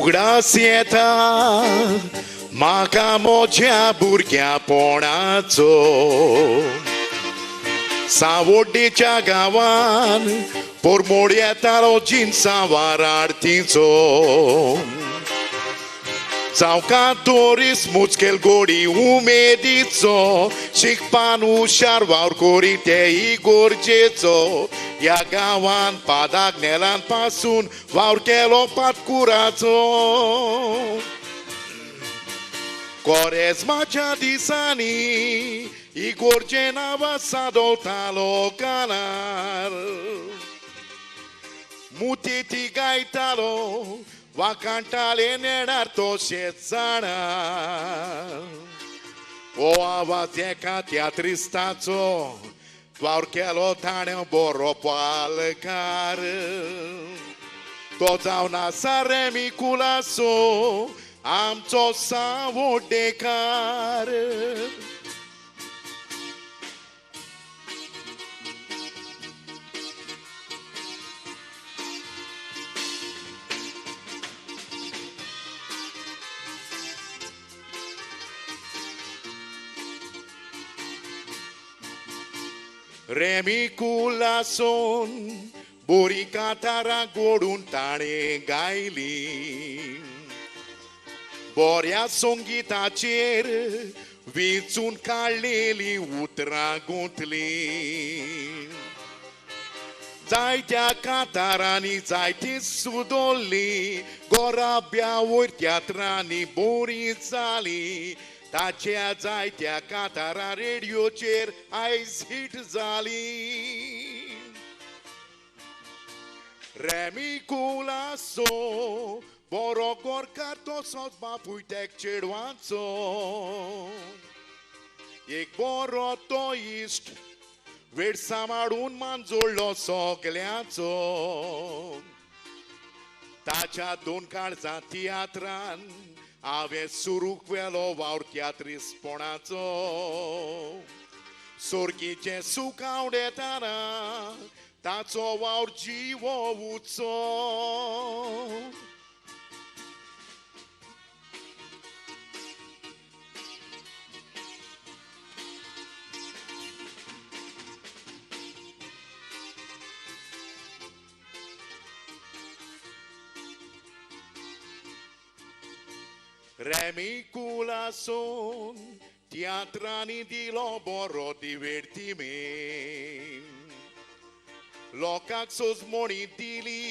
उगडास येता म्हाका म्हज्या भुरग्यापणाचो. सावड्डेच्या गांवान पोरमोड येतालो जिनसां वाराडतीचो. चौकांत तोरीस मुचकेल गोडी उमेदीचो, शिकपान हुशार वावर करी तेय गरजेचो. ह्या गांवान पादाक नेलान पासून वावर केलो पातकुराचो. कोरेज्माच्या दिसांनी इगोर्जे नांवा सादवतालो कानार, मुती ती गायतालो वाकांटाले नेणार तशेंच जाणार. हो आवाज एका तियात्रिस्ताचो, वावर केलो ताणें बरो पालकार. तो जावन आसा रेमी कुलासो आमचो सावड्डेकार. रेमी कुलासोन बोरी कातारां गोडून ताणें गायली, बऱ्या संगिताचेर वेंचून काडलेली उतरां गुंतली. जायत्या कातारांनी जायती सुदोल्ली, गोराब्या वयर तियात्रांनी बोरी जाली. ताच्या जायत्या कातारां रेडियोचेर आयज हिट जाली. रेमी कुलासो बरो गोरकार तसोच बापूय तेक चेडवाचो. एक बरो तो इश्ट वेळ सांबाळून मान जोडलो सगल्यांचो. ताच्या दोन काळजां तियात्रान हांवें सुरू केलो वावर तियात्रिस्पणाचो. सोर्गीचें सूख आवडेताना ताचो वावर जिवो उचो. रेमी कुलासोन तियात्रांनी दिलो बरो दिवेर्तिमेन, लोकांक सोजमणी दिली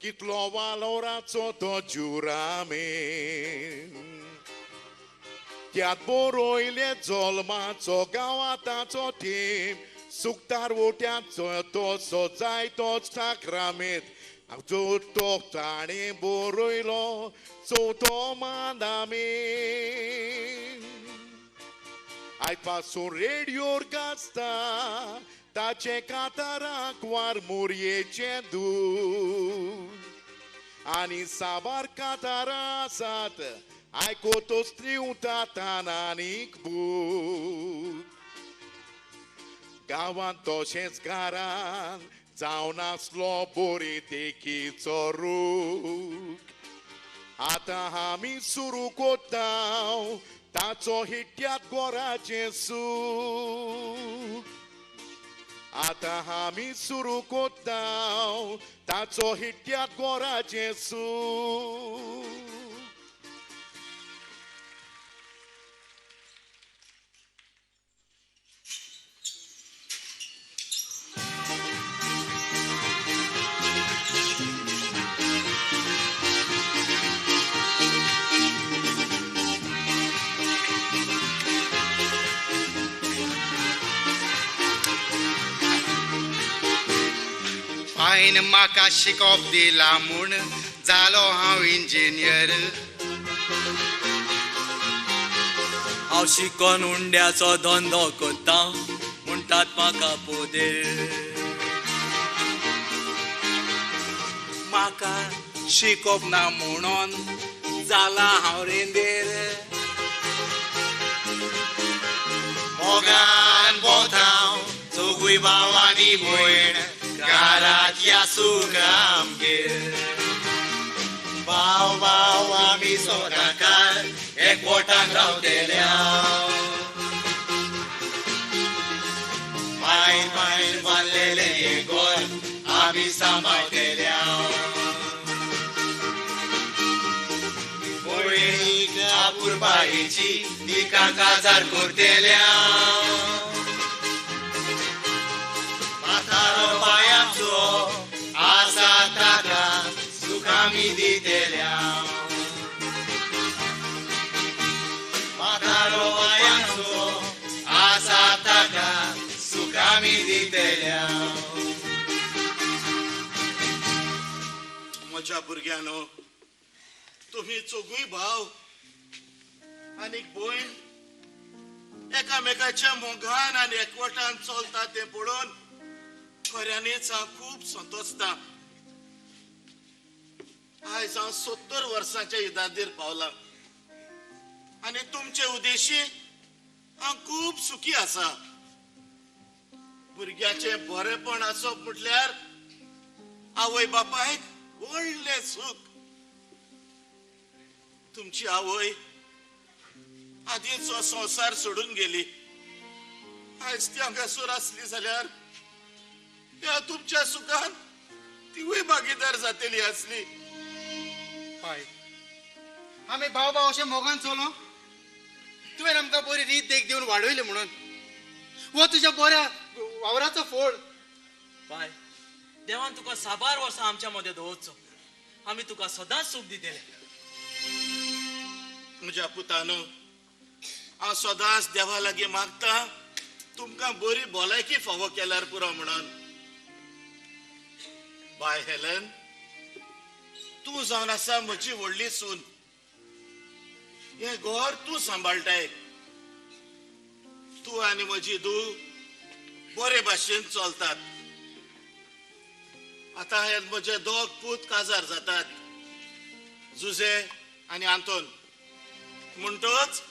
कितलो वालोराचो तो जुरामेन. त्यात बरयले जल्माचो गांवाताचो तेम, सुकतार वोट्याचो तसो जायतोच साक्रामेंत. जो तो ताणें बरयलो चवथो मांदामेन. आयज पासून रेडियोर गाजता ताचें काताराक वार मोरयेचें दूद, आनी साबार कातारां आसात आयकोतोच त्रिवता तानानीक भूत. गांवांत तशेंच घरान जावन आसलो बोरी देखीचो रूख. आतां आमी सुरू कोत्ता ताचो हिट्यात गोराचें सूख. आतां आमी सुरू कोत्ता ताचो हिट्यात गोराचें सूख. पायन म्हाका शिकोवप दिला म्हूण जालो हांव इंजिनियर. हांव शिकोन उंड्याचो धंदो करता म्हणटात म्हाका पोदेर. म्हाका शिकोवप ना म्हणून जाला हांव रेंदेर. मोगान भोंवता चौगूय भाव आनी भयण, घरांत या सूख आमगेर. बाय भाव भाव आमी सदांकाळ एकवटान रावतेल्या. मायन मायन बांदलेले हें घर आमी सांबाळटेल्या. भयणीक आपुरबायेची तिका काजार करतेल्या. म्हातारो पायांचो आसा ताका सुख आमी दितेल्या. म्हातारो पायांचो आसा ताका सुख आमी दितेल्या. म्हज्या भुरग्यांनो, तुमी चोगूय भाव आनी भयण एकामेकाच्या मोगान आनी एकवटान चलता तें पळोवन खऱ्यांनीच हांव खूब संतोसता. आयज हांव 70 वर्सांच्या इदादीर पावलां आनी तुमचे उदेशी हांव खूब सुखी आसा. भुरग्याचें बरेपण आसप म्हटल्यार आवय बापायक व्हडलें सूख. तुमची आवय आदींच हो संवसार सोडून गेली. आयज ती हांगासर आसली जाल्यार ह्या तुमच्या सुखान तिवूय भागीदार जातली आसली. पाय, आमी भाव भाव अशें मोगान चलो. तुवें आमकां बरी रीत देख दिवन वाडयली म्हणून हो तुज्या बऱ्या वावराचो फोड. बाय, देवान तुका साबार वर्सां आमच्या मदें दवरचो. आमी तुका सदांच सूख दितले. म्हज्या पुतानो, हांव सदांच देवा लागीं मागता तुमकां बरी भलायकी फावो केल्यार पुरो म्हणून. बाय हेलन, तूं जावन आसा म्हजी व्हडली सून. हें घर तूं सांबाळटाय. तूं आनी म्हजी धूव बरे भाशेन चलतात. आतां हे म्हजे दोग पूत काजार जातात, जुजे आनी आंतोन. म्हणटच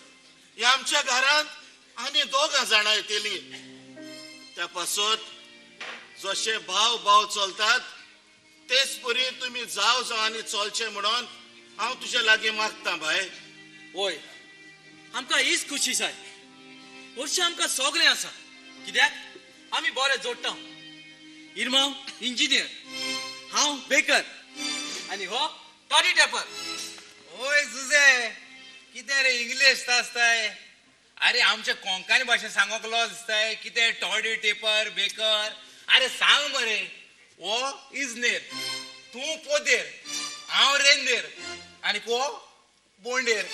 ह्या आमच्या घरांत आनी दोगां जाणां येतली. त्या पासत जशे भाव भाव चलतात तेच परी तुमी जाव जाव आनी चलचे म्हणून हांव तुज्या लागीं मागतां बाय. वय, आमकां हीच खुशी जाय. हरशीं आमकां सगळें आसा, कित्याक आमी बरे जोडटा. इरमांव इंजिनियर, हांव बेकर आनी हो टॉडी टेपर. ओय जुजे, कितें रे इंग्लीश तासताय? अरे आमच्या कोंकणी भाशेन सांगोक लॉस दिसताय. कितें टॉडी टेपर बेकर? अरे सांग मरे. ओ इजनेर, तूं पोदेर, हांव रेंदेर आनी को बोंडेर.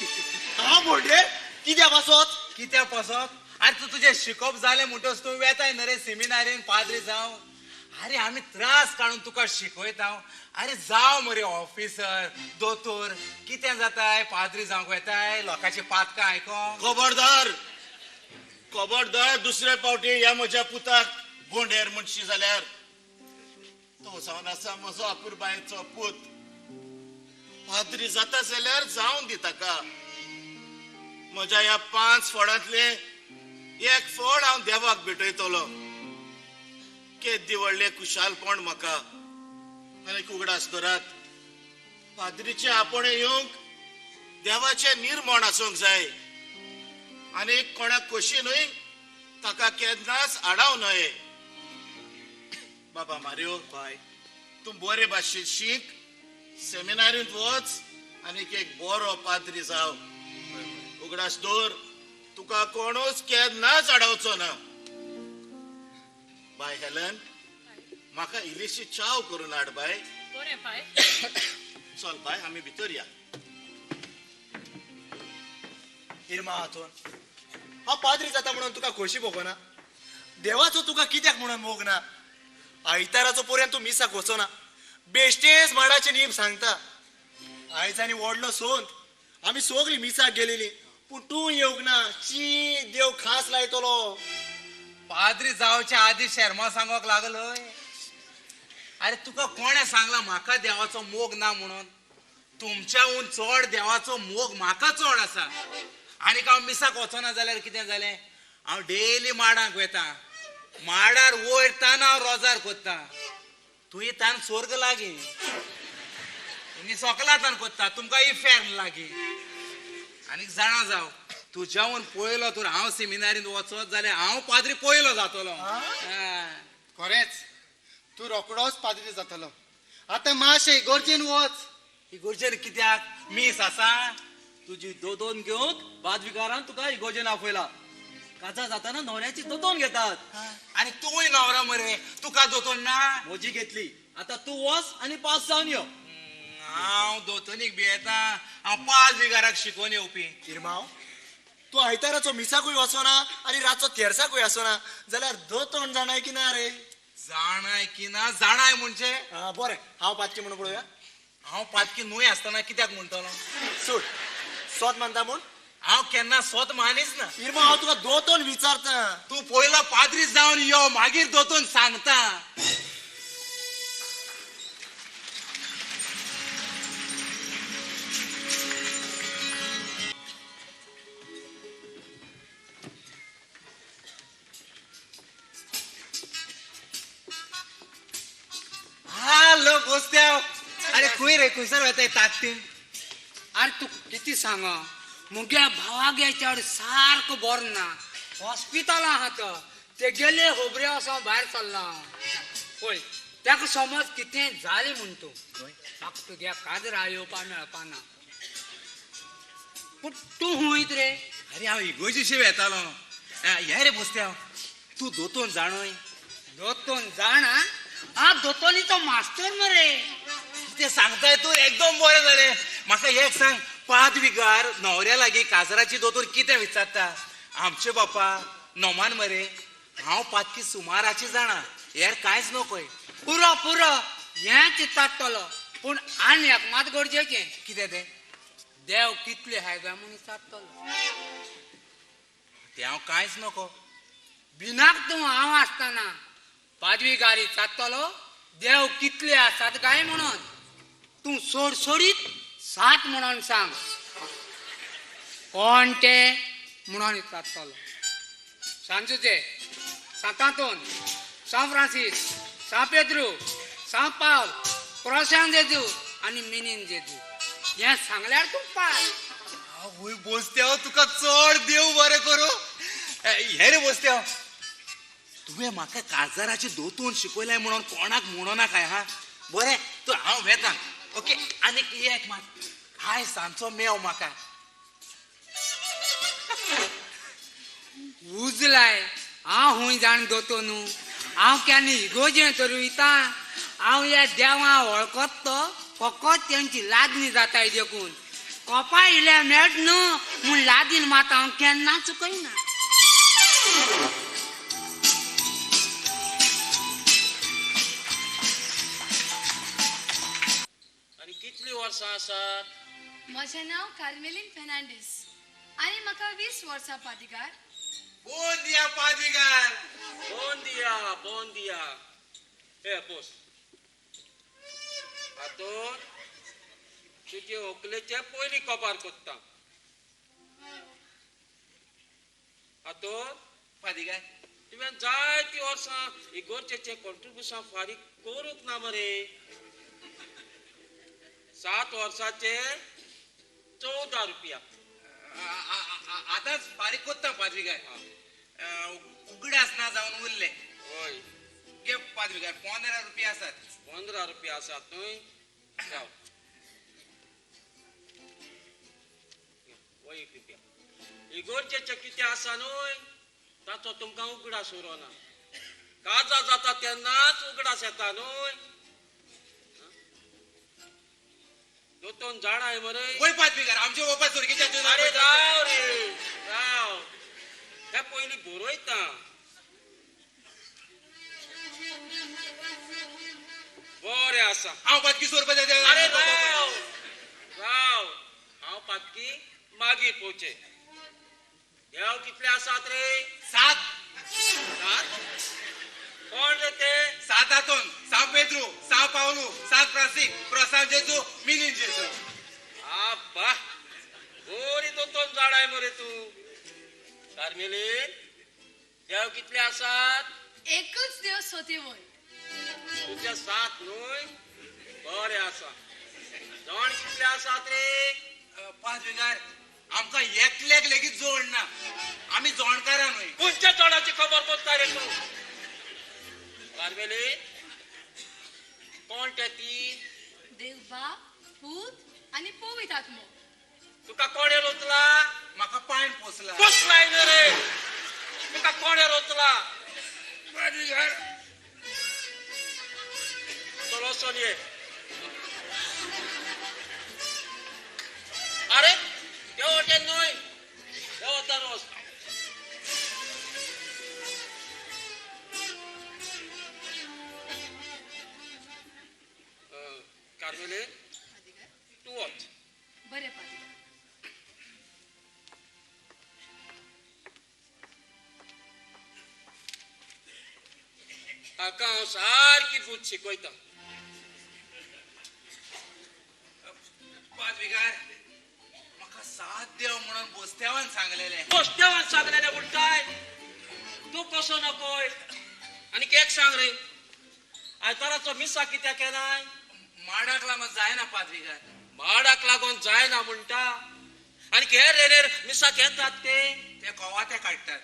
हांव बोंडेर कित्या पासत? कित्या पासत? अरे तूं तुजें शिकप जालें म्हणटच तूं वेताय न्हय रे सेमिनारीन पाद्री जावं. अरे आमी त्रास काडून तुका शिकयता. अरे जाव मरे ऑफिसर, दोतोर. कितें जाताय पाद्री जावंक वेताय लोकांची पातकां आयकोंक? खबरदार खबरदार, दुसरे पावटी ह्या म्हज्या पुताक बोंडेर म्हणशी जाल्यार. तो जावन आसा म्हजो अपुरबायेचो पूत. पाद्री जाता जाल्यार जावन दी ताका. म्हज्या ह्या 5 फळांतले एक फळ हांव देवाक भेटयतलो. केद्दी व्हडलें खुशालपण म्हाका. आनी उगडास धरात, पाद्रीचें आपोवणें येवंक देवाचें निर्मण आसूंक जाय. आनी कोणाक खोशी न्हय ताका केन्नाच आडाव न्हय. बाबा मारियो, बाय, तूं बरे भाशेन शीक, सेमिनारींत वच आनी एक बरो पाद्री जाव. उगडास दवर, तुका कोणूच केन्नाच आडावचो ना. बाय हेलन, म्हाका इल्लीशी चाव करून हाड बाय. बरें बाय. चल बाय, आमी भितर या. इरमा हातून हांव पाद्री जाता म्हणून तुका खोशी भोगना. देवाचो तुका कित्याक म्हणून मोग ना? आयताराचो पर्यंत तूं मिसाक वचना. बेश्टेच माडाचे नेम सांगता. आयज आनी व्हडलो सोंत, आमी सगळीं मिसाक गेलेली, पूण तूं येवंक ना. शी, देव खास लायतलो. पाद्री जावच्या आदी शर्मा सांगोक लागलोय. अरे तुका कोणें सांगला म्हाका देवाचो मोग ना म्हणून? तुमच्याहून चड देवाचो मोग म्हाका चड आसा. आनी हांव मिसाक वचना जाल्यार कितें जालें? हांव डेली माडांक वेता. माडार वयर तान हांव रोजार कोत्ता. तुवें तान स्वर्ग लागीं. तुमी सोकलातान कोत्ता तुमकां इफेर्न लागीं. आनीक जाणा जाव तुज्यावन पयलो तर हांव सेमिनारींत वचत जाल्यार हांव पाद्री पयलो जातलो. खरेंच तूं रोकडोच पाद्री जातलो. आतां मातशें इगोर्जेन वच. इगोर्जेन कित्याक? मीस आसा. तुजी दोतोन घेवंक पादविगारान तुका इगोर्जेन आपयला. काजार जाताना न्हवऱ्याची दोतोन घेतात. आनी तूंय न्हवरो मरे, तुका दोतोन ना? म्हजी घेतली. आतां तूं वच आनी पास जावन यो. हांव दोतोनीक भियेता. हांव पादविगाराक शिकोवन येवपी. इरमांव तूं आयताराचो मिसाकूय वचोना आनी रातचो तेरसाकूय आसना जाल्यार दोतोन जाणाय की ना रे? जाणाय की ना जाणाय म्हणजे? बरें हांव पातकी म्हणून पळोवया. हांव पातकी न्हय आसतना कित्याक म्हणटलो? सोड सोद मानता म्हूण हांव केन्ना सोद मानीच ना. इरमांव हांव तुका दोतोन विचारता. तूं पयलो पाद्री जावन यो मागीर दोतोन सांगता. हॅलो गोस्त्याव. अरे खंय रे, खंयसर वताय ताकतीन? आरे तूं कितें सांग, मुगे भावागे चेडो सारको बरो ना, हॉस्पिटलां आहा तो. तेगेले होबरे वचोन भायर सरला हांव. पळय ताका समज कितें जालें म्हूण तूं म्हाका तुगे काजरा येवपा मेळपा ना. पूण तूं हुंयत रे? अरे हांव इगोर्जेशी वेतालो. हे रे बोस्त्याव, तूं दोतोन जाणय? दोतोन जाणा? हांव दोतोनीचो मास्तर मरे. कितें सांगताय तूं? एकदम बरें जालें. म्हाका एक सांग, पादविगार न्हवऱ्या लागीं काजराची दोतोर कितें विचारता? आमचे बापा नोमान मरे, हांव पातकी सुमाराची जाणा, हेर कांयच नकोय. पुरो पुरो हें चिंतातलो. पूण आनी एक मात गरजेचें. कितें तें? देव कितले हाय काय म्हूण विचारतलो. तें हांव कांयच नको. बिनाक तूं हांव आसतना पादविगार विचारतलो देव कितले आसात काय म्हणून. तूं सोडसोडीत सात म्हणून सांग. कोण ते म्हणून विचारतलो. सांजुजे, सांतांतोन, सांत फ्रांसीस, सांत पेद्रू, सांत पावल, प्रोशान जेजू आनी मिनीन जेजू हें सांगल्यार तूं पास. आवय बोस्त्याव, तुका चड देव बरें करूं. हे रे बोस्त्याव, तुवें म्हाका काजाराची दोतोन शिकयलाय म्हणून कोणाक म्हणो नाकाय. हा बरें, तूं हांव वेता. ओके. आनीक एक मात, आयज सांजचो मेव म्हाका. उजलाय हांव हुंय जाण दोतो न्हू. हांव केन्ना इगोजें तर वयता. हांव ह्या देवा वळखत तो फकत तेंची लादणी जाताय देखून. कोपा इल्या मेळट न्हू म्हूण लादीन मात हांव केन्ना चुकयना. आनी कितलीं वर्सां आसात? म्हजें नांव कार्मेलीन फेर्नांडीस आनी म्हाका 20 वर्सां पादीगार. बोन दिया पादविगार. बोन दिया, बोन दिया. हे बोस, आतां तुजे व्हंकलेचे पयलीं कबार कोत्ता. आतां पादविगार, तुवें जायतीं वर्सां इगोर्जेचें कॉन्ट्रिब्युशन फारीक करूंक ना मरे. 7 वर्साचे 14 रुपया. आतांच फारीक कोत्ता पादविगार. उगडास ना जावन उरले. हय घे पादविगार, 15 रुपया आसात. 15 रुपया आसात न्हय? जाव, हो 1 रुपया. इगोर्जेचें कितें आसा न्हय ताचो तुमकां उगडास उरोना. काजार जाता तेन्नाच उगडास येता न्हय. दोतोन जाणाय मरे? वय पादविगार, आमचे बापा सुरगीच्या. अरे राव रे राव, हे पयलीं बरयता. बरें आसा. हांव पातकी 100 रुपया. अरे राव राव, हांव पातकी मागीर पोवचे. देव कितले आसात रे? 7. 7? कोण रे ते? 7 आतोन, सांत पेद्रू, सांत पावलू, सांत फ्रांसीस, प्रोसांव जेजू, मिनीन जेजू. आब्बा, बरी दोतोन जाणाय मरे तूं. कार्मेलीन, देव कितले आसात? एकच देव सोती वय. तुजे 7 न्हय? बरें आसा. जोण कितले आसात रे? पादविगार, आमकां एकल्याक लेगीत जोड ना. आमी जोणकारां न्हय. खंयच्या जोडाची खबर कोत्ता रे तूं? कार्मेलीन, कोण ते ती? देव बाप, पूत आनी पवित्र आत्मो. तुका कोणे रोचला? म्हाका पांय पोसला. पोसलाय न्हय रे, तुका कोणे रोचला? पादविगार, चल वचोन ये. अरे ते वटेन न्हय, ते वतान वच. कार्मेलीन, तूं वच. बरें पादविगार. हाका हांव सारकी बूद शिकयतां. पादविगार, म्हाका साथ देव म्हणून बोस्त्यावान सांगलेलें. बोस्त्यावान सांगलेलें म्हणटाय तूं कसो नकोय? आनी एक सांग रे, आयताराचो मिसा कित्याक येनाय? माडाक लागून जायना पादविगार. माडाक लागून जायना म्हणटा? आनी हेर रेनेर मिसाक येतात ते? ते कोवाते काडटात.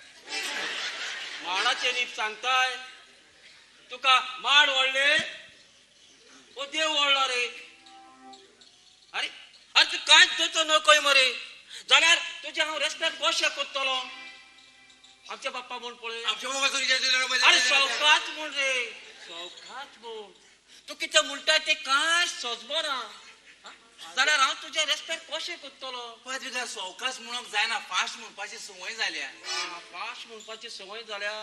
माडाचे नीब सांगताय तुका? माड व्हडले ओ देव व्हडलो रे? अरे अरे, तूं कांयच दोतो नकोय मरे, जाल्यार तुजें हांव रेस्पेक्ट कशें करतलो? आमच्या बाप्पा म्हूण पळय. आमच्या बाबा. अरे सवकाच म्हूण रे, सवकाच म्हूण. तूं कितें म्हणटा तें कांय सोजबना, जाल्यार हांव तुजें रेस्पेक्ट कशें करतलो? पादविगार, सवकास म्हणूंक जायना, फास्ट म्हणपाची संवय जाल्या. फास्ट म्हणपाची संवय जाल्या.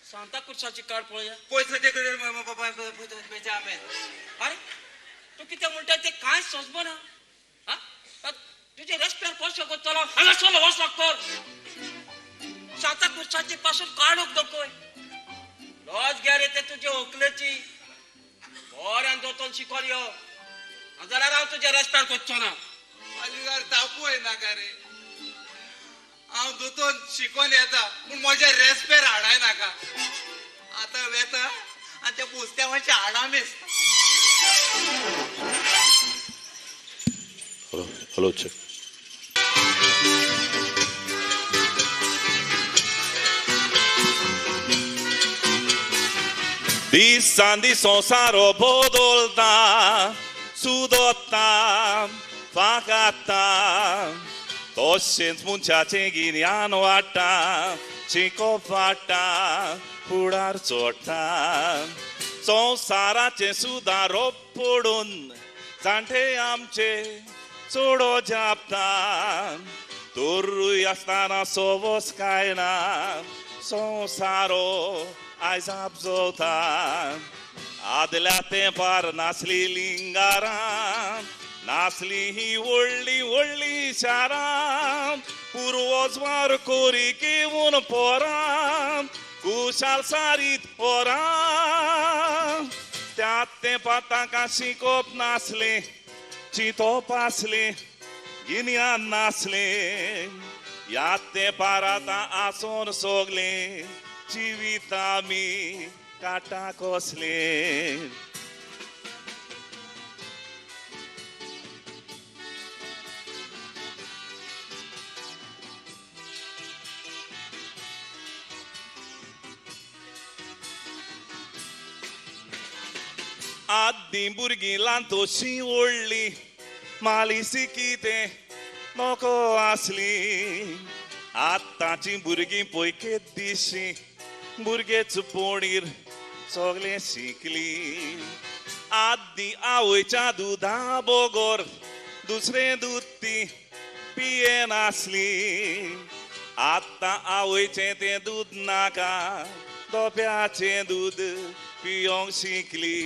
सांता कुर्साची काड पळया. पयसो ते आमेन. अरे तूं कितें म्हणटा तें कांय सोजबना, तुजें रेस्पेक्ट कशें करतलो? हांगा वचो कर. सांता कुर्साची पासून काडूंक नकोय. लज घे रे ते तुजे होकलेची. बऱ्यान दोतोन शिकोन यो, जाल्यार हांव तुजें रेस्पेक्ट करचो ना. पादविगार, तापोय नाका रे. हांव दोतोन शिकोन येता, पूण म्हज्या रेस्पेर हाडाय नाका. आतां वेता आनी त्या पुस्त्यावाचे हाडां मेजता. Hello hello, check. दिसान दीस संवसारो बदलता, सुदोता, फाकाता, तशेंच मनशाचें गिन्यान वाडटा, शिकोप वाडटा, फुडार चडटा. संवसाराचें सुदारप पडून जाणटे आमचे चडो जापता, तरूय आसतना सोवस काय ना संवसारो आयज आपजोता. आदल्या तेंपार नासली लिंगारां, नासली ही व्हडली व्हडली शारां, पुर्वज वार कोरी घेवन पोरां कुशाल सारीत वरां. त्या तेंपार तांकां शिकोवप नासलें, चिंतप आसलें, गिन्यान नासलें. ह्या तेंपार आतां आसोन सगलें जिवीत आमी काटा कसलें. आदीं भुरगीं ल्हान तशीं व्हडलीं, मालिसी कितें नको आसली. आतांची भुरगीं पळय केदिशी भुरगेच पोणीर सगळें शिकली. आदीं आवयच्या दुदा बगर दुसरें दूद ती पियेनासली. आतां आवयचें तें दूद नाका, दोप्याचें दूद पियोंक शिकली.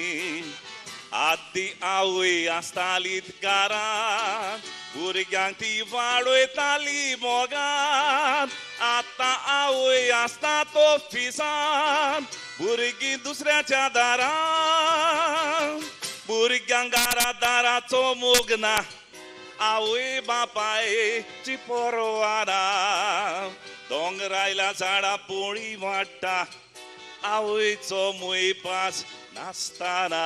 आदीं आवय आसताली घरांत, भुरग्यांक ती वाडयताली मोगान. आतां आवय आसता तो फिसान, भुरगीं दुसऱ्याच्या दारान. भुरग्यांक घरा दाराचो मोग ना, आवय बापायची परवाना. दोंगरायल्या झाडां पोळी वाडटा, आवयचो मोयपास नासतना.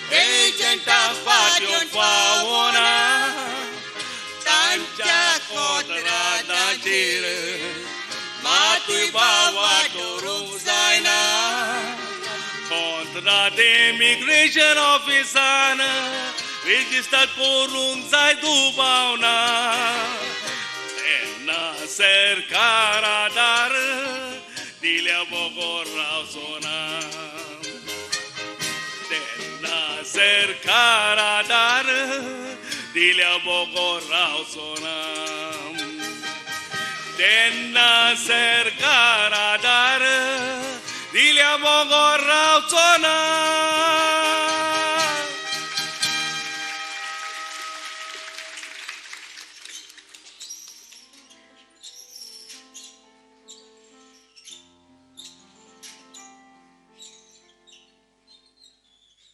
एजंटाक फाट येवंक फावना तांच्या कोत्रादाचेर मातूय बावा दवरूंक जायना कोंत्राद इमिग्रेशन ऑफिसान रेजिस्टर करूंक जाय दुबावना तेन्ना सरकार आदार दिल्या बगर रावचो ना तेन्ना सरकार आदार दिल्या बगर रावचो ना तेन्ना सरकार आदार दिल्या बगर रावचो ना.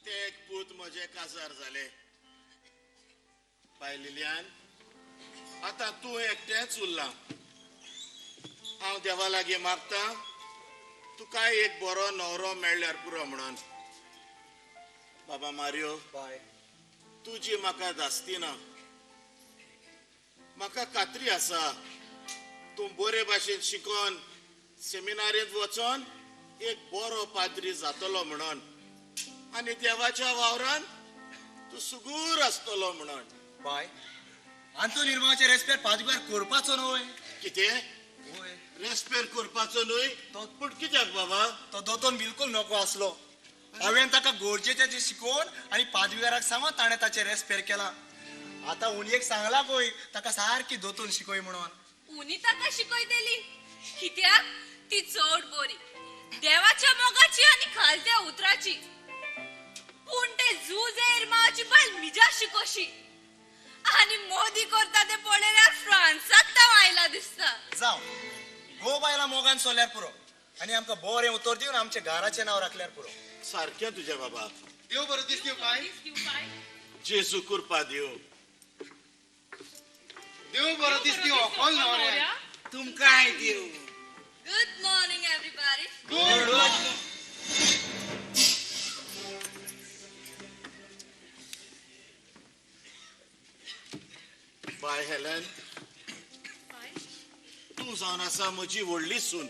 ते एक पूत म्हजे काजार जाले. बाय लिलियान, आतां तूं एकटेंच उरलां. हांव देवा लागीं मागता तुका एक बरो न्हवरो मेळ्ळ्यार पुरो म्हणून. बाबा मारियो, बाय, तुजी म्हाका धास्ती ना. म्हाका खात्री आसा तूं बरे भाशेन शिकोन सेमिनारींत वचोन एक बरो पाद्री जातलो म्हणून आनी देवाच्या वावरान तूं सुगूर आसतलो म्हणून. बाय, आंतोन इरमांवाचे रेस्पेर पादविगार करपाचो न्हय. कितें? रेस्पेर करपाचो न्हय? पूण कित्याक बाबा? तो दोतोन बिलकुल नको आसलो. हांवें ताका गरजेचें तें शिकोवन आनी पादविगाराक सांगून ताणें ताचें रेस्पेर केलां. आतां उनयेक सांगलां पळय ताका सारकी दोतोन शिकय म्हणून. उनी ताका शिकयतली कित्याक ती चड बरी देवाच्या मोगाची आनी खालत्या उतराची. पूण ते जुजे इरमावाची बायल मिजा शिकोशी आनी मोदी करता ते पळयल्यार फ्रांसाक ताव आयला दिसता. जावं, गो बायला मोगान सोल्यार पुरो आनी आमकां बरें उतर दिवन आमच्या घराचें नांव राखल्यार पुरो. सारकें तुजें बाबा. देव बरो दीस दिवं पाय. जेजू कृपा दिवं. देव बरो दीस दिवं होकोल न्हवऱ्याक. तुमकांय दिवं. Good morning everybody. Good. बाय हेलन, तूं जावन आसा म्हजी व्हडली सून.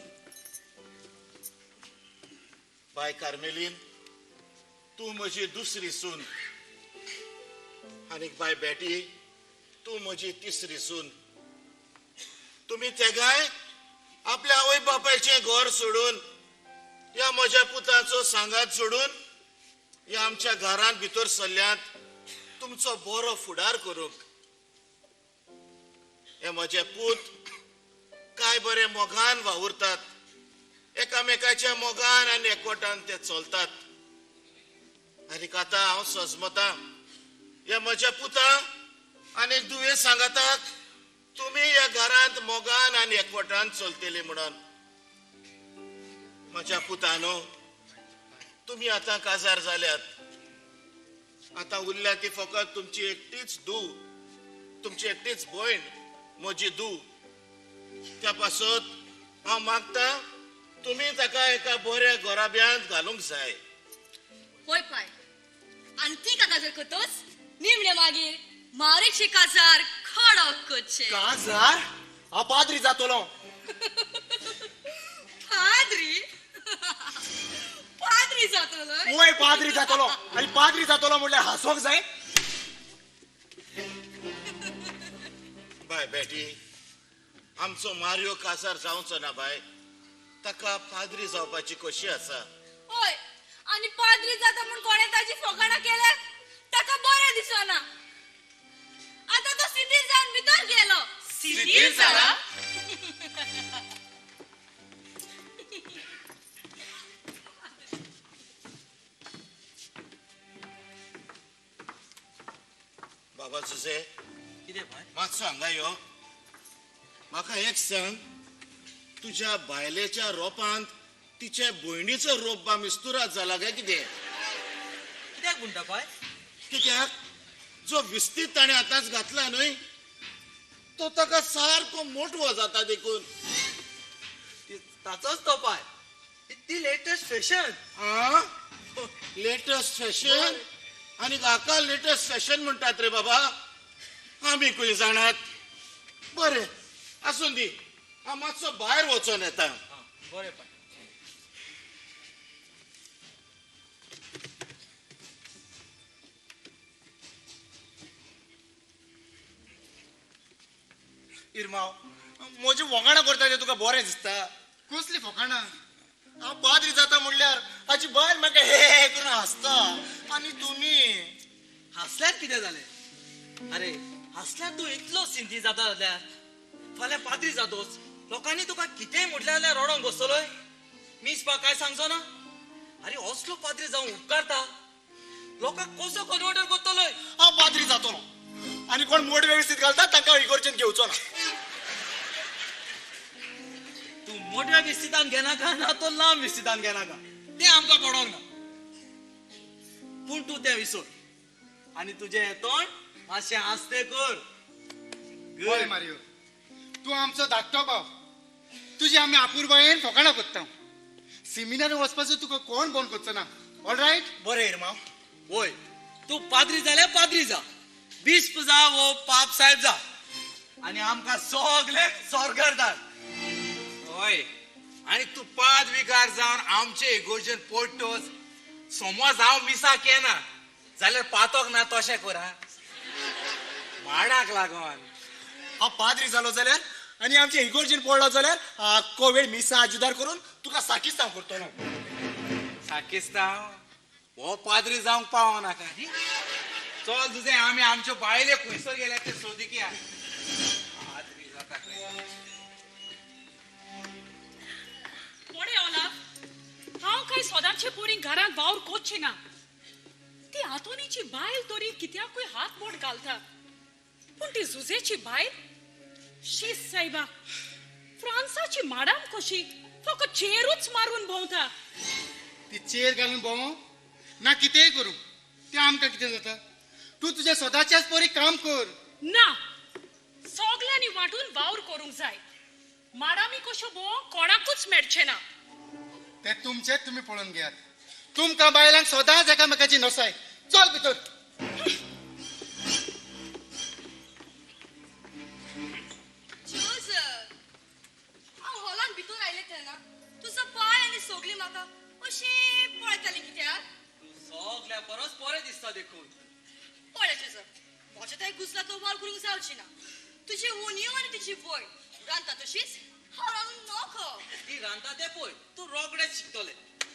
बाय कार्मेलीन, तूं म्हजी दुसरी सून. आनीक बाय बेटी, तूं म्हजी तिसरी सून. तुमी तेगाय आपल्या आवय बापायचें घर सोडून ह्या म्हज्या पुताचो सांगात सोडून ह्या आमच्या घरांत भितर सरल्यात तुमचो बरो फुडार करूंक. हे म्हजे पूत काय बरे मोगान वावुरतात, एकामेकाच्या मोगान आनी एकवटान ते चलतात. आनी आतां हांव सजमतां ह्या म्हज्या पुता आनी दुवे सांगाताक तुमी ह्या घरांत मोगान आनी एकवटान चलतली म्हणून. म्हज्या पुतानो, तुमी आतां काजार जाल्यात. आतां उरल्या ती फकत तुमची एकटीच धूव, तुमची एकटीच भयण, म्हजी धूव. त्या पासत हांव मागता तुमी ताका एका बऱ्या घराब्यांत घालूंक जाय. होय पाय, आनी ती काजार करतच निमणे मागीर मारीकशे काजार खडक करचे. काजार? हांव पाद्री जातलो. पाद्री? पाद्री जातलो? वय, पाद्री जातलो. आनी पाद्री जातलो म्हणल्यार हांसोंक जाय? बाय बेटी, आमचो मारियो काजार जावचो ना बाय. ताका पाद्री जावपाची कशी आसा. हय, आनी पाद्री जाता म्हूण कोणें ताची फकाणां केल्यार ताका बरें दिसना. आतां तो सिद्धीर जावन भितर गेलो. सिद्धीर जाला? बाबा जुजे, कितें बाय? मातसो हांगा यो. म्हाका एक सांग, तुज्या बायलेच्या रोपांत तिचे भयणीचो रोप बा मिस्तुरात जाला काय कितें? कित्याक म्हणटा पाय? कित्याक जो विस्तीत ताणें आतांच घातला न्हय तो ताका सारको मोटवो जाता देखून. ताचोच तो पाय. ती लेटेस्ट फॅशन. आं, लेटेस्ट फॅशन? आनी हाका लेटस्ट फॅशन म्हणटात रे बाबा. आमी खंय जाणात. बरें आसून दी, हांव मातसो भायर वचोन येता. बरें पाय. इरमाव, म्हजी वोगाणां करता तें तुका बरें दिसता? कसली फोकाणां? हांव पाद्री जाता म्हणल्यार हाची बायल म्हाका हे करून हांसता आनी तुमी हांसल्यार कितें जालें? अरे हांसल्यार तूं इतलो सिंती जाता जाल्यार फाल्यां पाद्री जातोच लोकांनी तुका कितेंय म्हटलें जाल्यार रडोंक बसतलोय? मीस पा काय सांगचो ना? अरे असलो पाद्री जावंक उपकारता? लोकांक कसो कन्वर्टर करतलोय? हांव पाद्री जातलो आनी कोण मोडवे वेवस्थीत घालता तांकां इगोर्जेन घेवचो ना. तूं मोठ्या विस्तितान घेनाका ना तो लांब विस्तितान घेनाका, तें आमकां पडोंक ना. पूण तूं तें विसर आनी तुजें तोंड मातशें आस्ते कर. पळय मारियो, तूं आमचो धाकटो भाव, तुजी आमी आपुरबायेन फोकाणां करता. सेमिनार वचपाचो तुका कोण बंद करचो ना. ऑलरायट? बरें इरमाव. वय, तूं पाद्री जाल्यार पाद्री जा, बिस्प जा वो पाप साहेब जा, आनी आमकां सगळे सोर्गार धाड. हय, आनी तूं पाद विगार जावन आमचे इगोर्जेन पडटोच समज हांव मिसाक येना जाल्यार पातोक ना तशें कर. माडाक लागोन हांव पाद्री जालो जाल्यार आनी आमचे इगोर्जेन पडलो जाल्यार आख्खो वेळ मिसा आजुदार करून तुका साकिस्तांव करतलो. साकिस्तांव? हो पाद्री जावंक पावनाका. चल तुजें आमी आमच्यो बायले खंयसर गेल्या ते सोदिकया. पाद्री जाता खंय. कोणे ओलाफ, हांव काय सदांचे पोरी घरांत वावर कोच्ची ना. ती आंतोनीची बायल तरी कित्याकूय हात बोट घालता, पूण ती जुजेची बायल शीस सायबा फ्रांसाची माडाम कशी फकत चेरूच मारून भोंवता. ती चेर घालून भोंव ना कितेंय करूं तें आमकां कितें जाता? तूं तुज्या सदांच्याच पोरी काम कर. ना, सगल्यांनी वांटून वावर करूंक जाय. माडामी कश्यो भोंवंक कोणाकूच मेळचें ना. ते तुमचेच तुमी पळोवन घेयात. तुमकां बायलांक सदांच एकामेकाची नसाय. चल भितर. हांव हॉलान भितर आयलें तेन्ना तुजो पाय आनी सगळीं म्हाका अशीं पळयतालीं कित्याक? तूं सगल्या परस बरें दिसता देखून. पळय जेजू, म्हजें थंय घुसला तो वाल करूंक जावची ना. तुजी उणीव आनी तुजी वय रांदता तशीच हांव रांदूंक नोको. ती रांदता तें पळय, तूं रोखडेंच शिकतलें.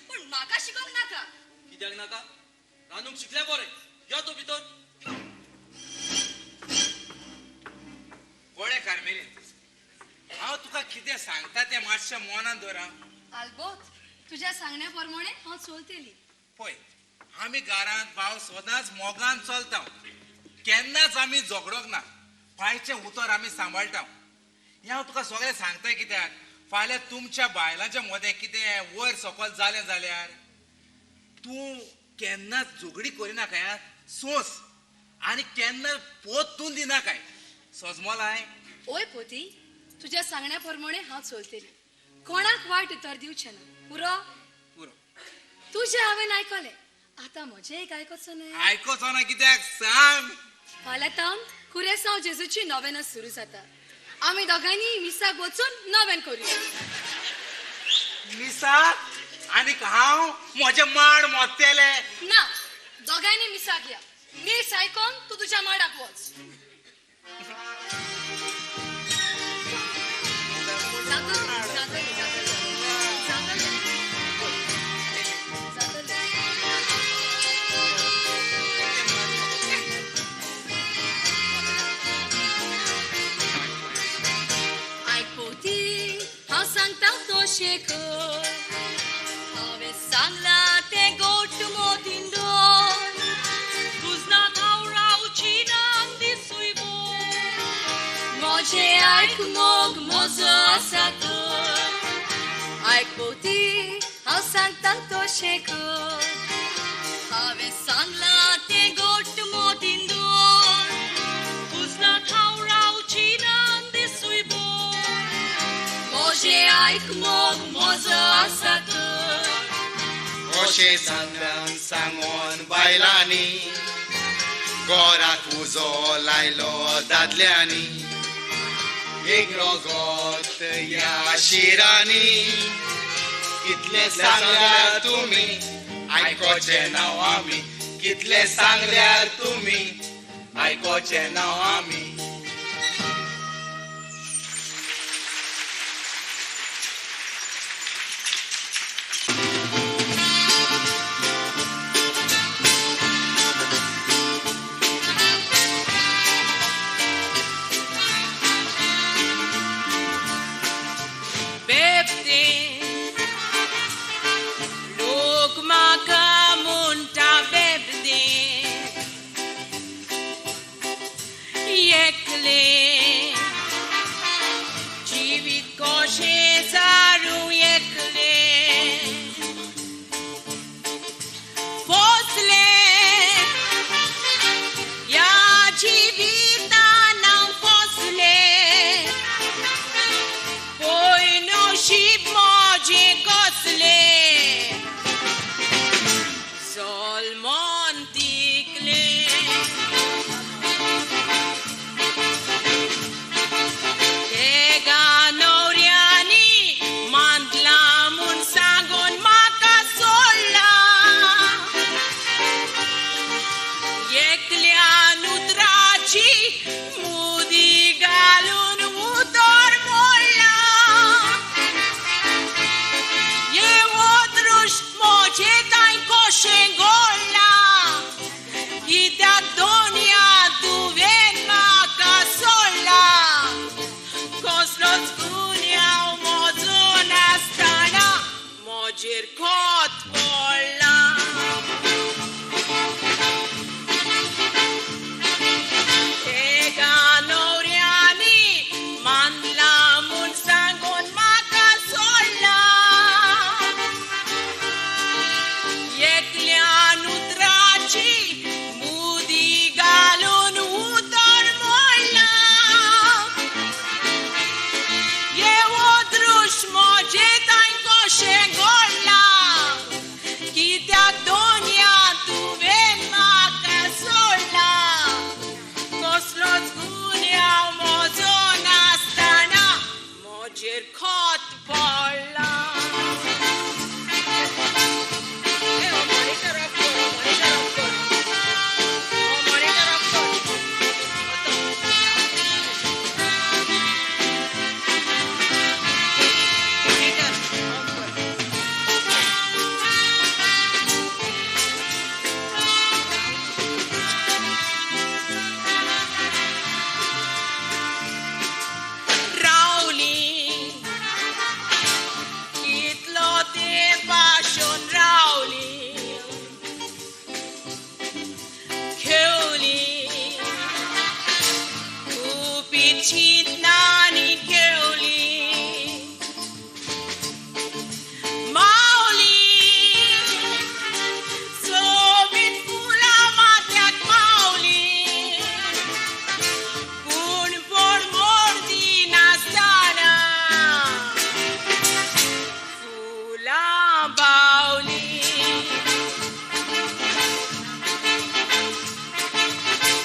पूण म्हाका शिकोवंक नाका. कित्याक नाका? रांदूंक शिकल्या बरें. यो तूं भितर. पळय कार्मेलीन, हांव तुका कितें सांगता तें मातशें मनान दवर. आल्बोत, तुज्या सांगण्या प्रमाणे हांव चलतली. पळय, आमी घरांत भाव सदांच मोगान चलता, केन्नाच आमी झगडोंक ना. पायचें उतर आमी सांबाळटा. हें हांव तुका सगळें सांगता कित्याक, फाल्यां तुमच्या बायलांच्या मदें कितें वयर सकयल जालें जाल्यार तूं केन्नाच झगडी करिनाका. सोंस आनी केन्ना पोतून दिनाकाय. सजमलाय? ओय पोती, तुज्या सांगण्या प्रमाणे हांव चलतली. कोणाक वायट उतर दिवचें ना. पुरो? पुरो. तुजें हांवें आयकलें, आतां म्हजें एक आयकोचो न्हय? आयकोचो ना कित्याक सांग. फाल्यां तावन कुरेसांव जेजूची नोवेनां सुरू जाता. आमी दोगांयनी मिसाक वचून नवेन करुया. मिसाक? आनीक हांव म्हजें माड मोत्तेलें. ना, दोगांयनी मिसाक या. मीस आयकोन तूं तुज्या माडाक वच. आयकोती, हांव सांगता तशें कर. हांवें सांगलां तें गोट मोतीन दवर. तुजना हांव रावची ना दिसूय बोल. म्हजें आयक मोग म्हजो आसा तर. आयकोती, हांव सांगता तशें कर. हांवें सांगलां तें गोट मोतीन दवर. तुजना हांव रावची ना दिसूय बोल. म्हजें आयक मोग म्हजो आसा तर. अशें सांगल्यान सांगोन बायलांनी घराक उजो लायलो दादल्यांनी, एक रगत ह्या शिरांनी. कितले सांगल्यार तुमी आयकोचे ना आमी, कितले सांगल्यार तुमी आयकोचे ना आमी.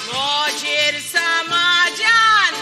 मोजेर समाजान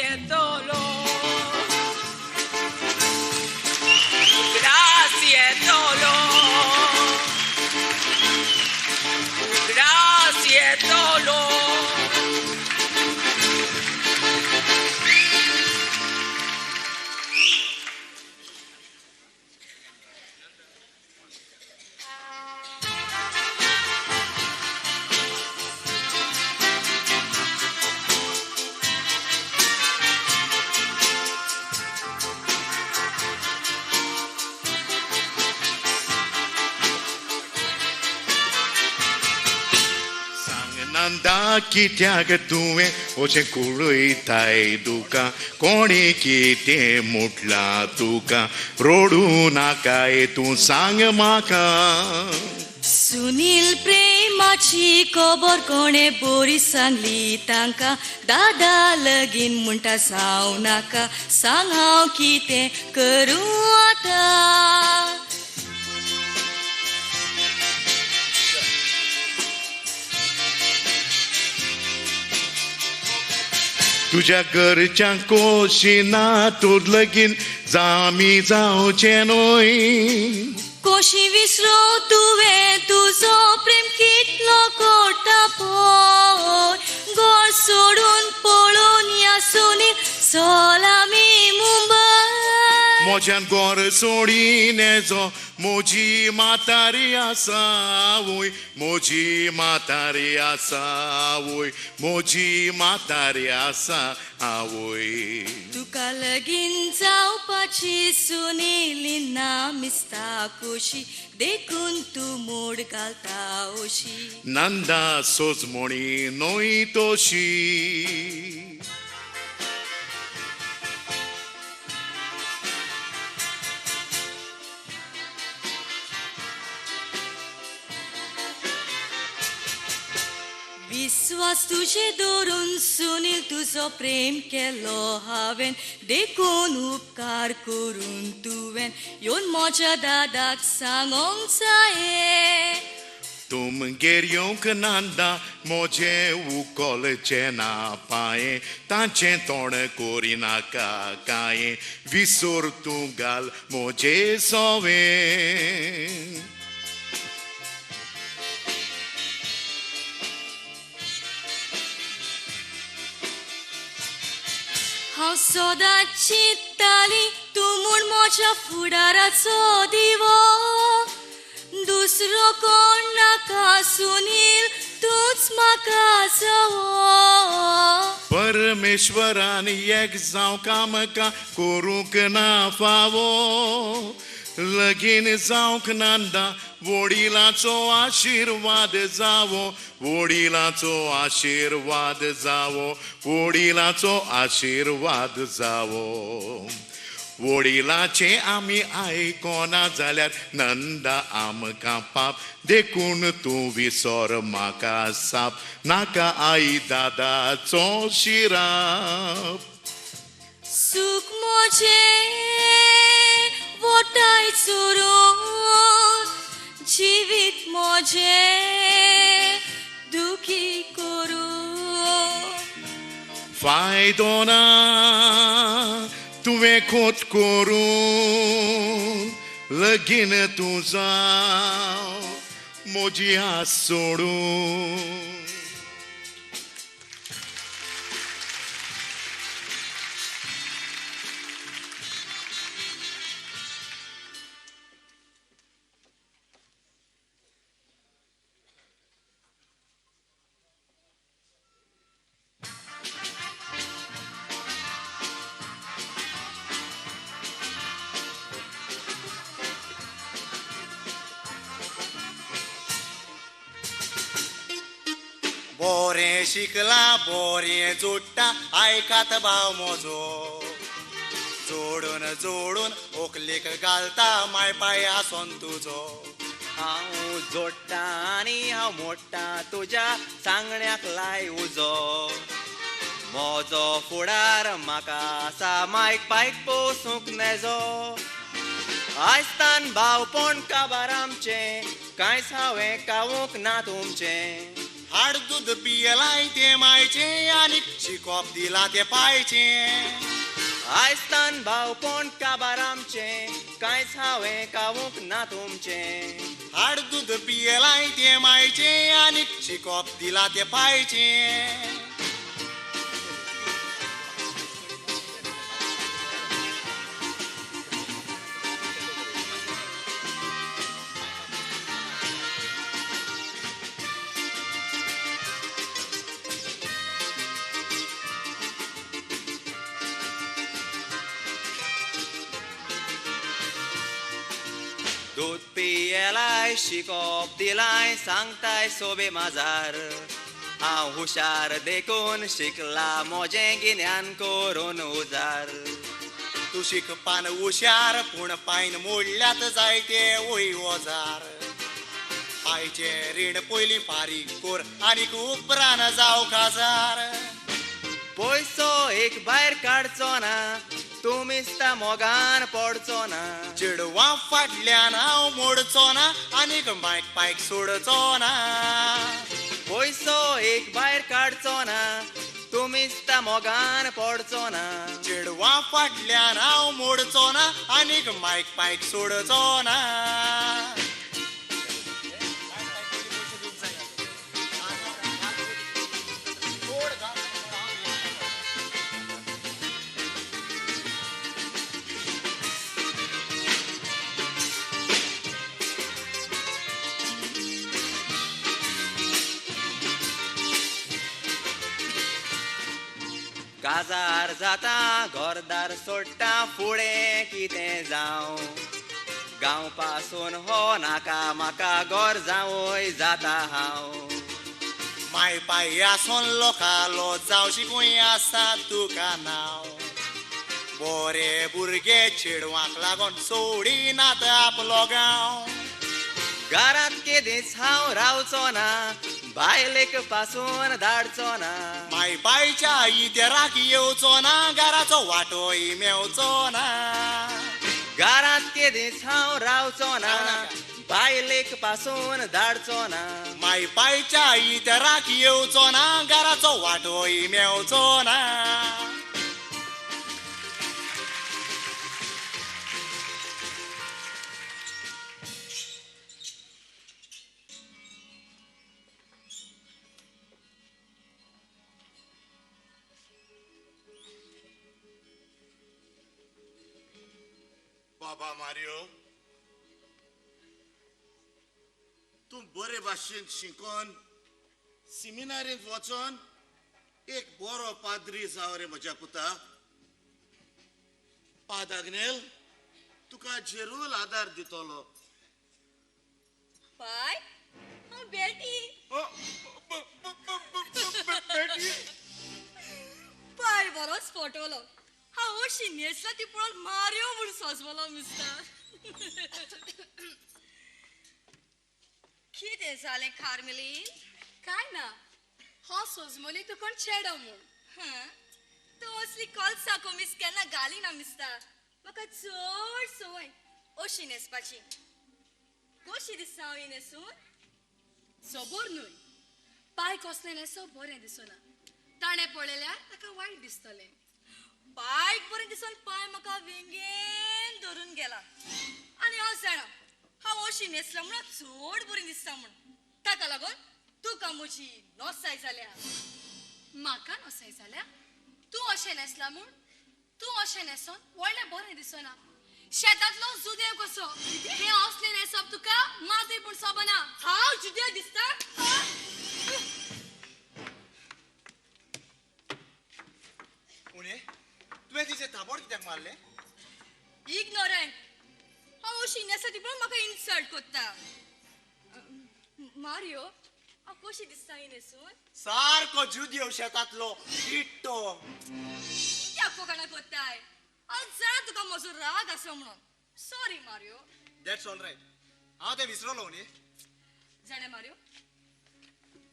येतलो, उगडास येतलो, उगडास येतलो. नंदा कित्याक तुवें अशें कुळयताय तुका, कोणी कितें म्हटलां तुका, रडूं नाकाय तूं सांग म्हाका. सुनील प्रेमाची खबर कोणे बरी सांगली तांकां, दादा लगीन म्हणटा जावं नाका, सांग हांव कितें करूं आतां. तुज्या घरच्यांक कोशी ना तूं लगीन जामी जावचें न्हय. कोशी विसरो तुवें तुजो प्रेम कितलो कोटा पळय, गोड सोडून पळोवन या सुनील चल आमी मुंबय. म्हज्यान गोर सोडीन येजो म्हजी म्हातारी आसा वय, म्हजी म्हातारी आसा वय, म्हजी म्हातारी आसा आवय. तुका लगीन जावपाची सुनील ना मिस्ता खोशी, देखून तूं मोड घालता अशी. नंदा सोजमणी न्हय तशी. विस्वास तुजे धरून सुनील तुजो प्रेम केलो हांवें, देखून उपकार करून तुवें येवन म्हज्या दादाक सांगोंक जाये. तुमगेर येवंक नंदा म्हजें उखलचें ना पांयें, तांचें तोंड करिनाका कांय, विसर तूं घाल म्हजें सवें. हांव सदांच चिंत्ताली तूं म्हूण म्हज्या फुडाराचो दिवो, दुसरो कोण नाका सुनील तूंच म्हाका जावो. परमेश्वरान एक जावंक आमकां करूंक ना फावो, लगीन जावंक नंदा वडिलांचो आशिर्वाद जावो, वडिलांचो आशिर्वाद जावो, वडिलांचो आशिर्वाद जावो. वडिलाचें आमी आयकोना जाल्यार नंदा आमकां पाप, देखून तूं विसर म्हाका साप, नाका आई दादाचो शिराप. सूख म्हजें वोटाय चोरून, जिवीत म्हजें दुखी करून. फायदो ना तुवें खोत करून लगीन तूं जाव म्हजी आस सोडून. बोरें शिकला बोरें जोडटा आयकात भाव म्हजो, जोडून जोडून ओकलेक घालता माय पाय आसोन तुजो. हांव जोडटा आनी हांव मोडटा तुज्या सांगण्याक लाय उजो, म्हजो फुडार म्हाका आसा मायक पायक पोसूंक नेजो. आयस्तान भावपण काबार आमचें, कांयच हांवें कावूंक ना तुमचें. हाड दूद पियलाय तें मायचें आनी शिकोप दिला तें पायचें. आयस्तान भावपण काबार आमचें, कांयच हांवें खावूंक ना तुमचें. हाड दूद पियलाय तें मायचें आनी शिकोप दिला तें पायचें. दूद पियेलाय शिकोप दिलाय सांगताय सोबे माजार. हांव हुशार देखून शिकला म्हजें गिन्यान करून उजार. तूं शिकपान हुशार पूण पायन मोडल्यात जायते वय वजार. पायचें रीण पयलीं फारीक कर आनीक उपरान जावं काजार. पयसो एक भायर काडचो ना, तूं मिस्ता मोगान पडचो ना. चेडवां फाटल्यान हांव मोडचो ना आनीक मायक पायक सोडचो ना. पयसो एक भायर काडचो ना, तूं मिस्ता मोगान पडचो ना. चेडवां फाटल्यान हांव मोडचो ना आनीक मायक पायक सोडचो ना. काजार जाता घरदार सोडटा फुडें कितें जावं. गांव पासून हो नाका म्हाका घर जावय जाता हांव. माय पाय आसोन लोकालो जावं शिकूंय आसा तुका नांव. बरे भुरगे चेडवांक लागोन सोडिनात आपलो गांव. घरांत केदींच हांव रावचो ना, बायलेक पासून धाडचो ना. माय पायच्या इतेराक येवचो ना, घराचो वाटोय मेवचो ना. घरांत केदींच हांव रावचो ना, बायलेक पासून धाडचो ना. माय पायच्या इतेराक येवचो ना, घराचो वाटोय मेवचो ना. बाबा मारियो, तूं बरे भाशेन शिकोन सिमिनारींत वचोन एक बरो पाद्री जाव रे म्हज्या पुता. पाद आग्नेल तुका जेरूल आदार दितलो. पाय हांव बेटी. पाय बरोच फटवलो. हांव अशी न्हेसला ती पळोवन मारयो म्हूण सोंसवलो मिस्ता. कितें जालें कार्मेलीन? काय ना, हांव सोजमोली तूं कोण चेडो म्हूण. तूं असली कॉल्सा कोमीस केन्ना घालिना मिस्ता. म्हाका चड संवय अशी न्हेसपाची. कशी दिसता हांव ही न्हेसून? सबोर न्हय, पाय कसलें न्हेसप बरें दिसना. ताणें पळयल्यार ताका वायट दिसतलें. पायक बरें दिसून पाय म्हाका वेंगेन धरून गेला. आनी हांव जाणा हांव अशी न्हेसला म्हणून चड बरी दिसता म्हूण. ताका लागून तुका म्हजी नोसाय जाल्या. म्हाका नोसाय जाल्या? तूं अशें न्हेसला म्हूण? तूं अशें न्हेसोन व्हडलें बरें दिसना. शेतांतलो जुदेव कसो. हें असलें न्हेसप तुका मातूय पूण सोबना. हांव जुदेव दिसता? उणे तुवें तिचें थापोट कित्याक मारलें? इग्नोरंट. हांव अशी न्हेसता ती पळोवन म्हाका इन्सल्ट कोत्ता. मारियो, हांव कशी दिसता ही न्हेसून? सारको जुदेव शेतांतलो इट्टो. कित्याक फकाणां कोत्ताय? हांव जाणा तुका म्हजो राग आसा म्हणून. Sorry Mario. That's all right. हांव तें विसरलो न्ही. जाणें मारियो,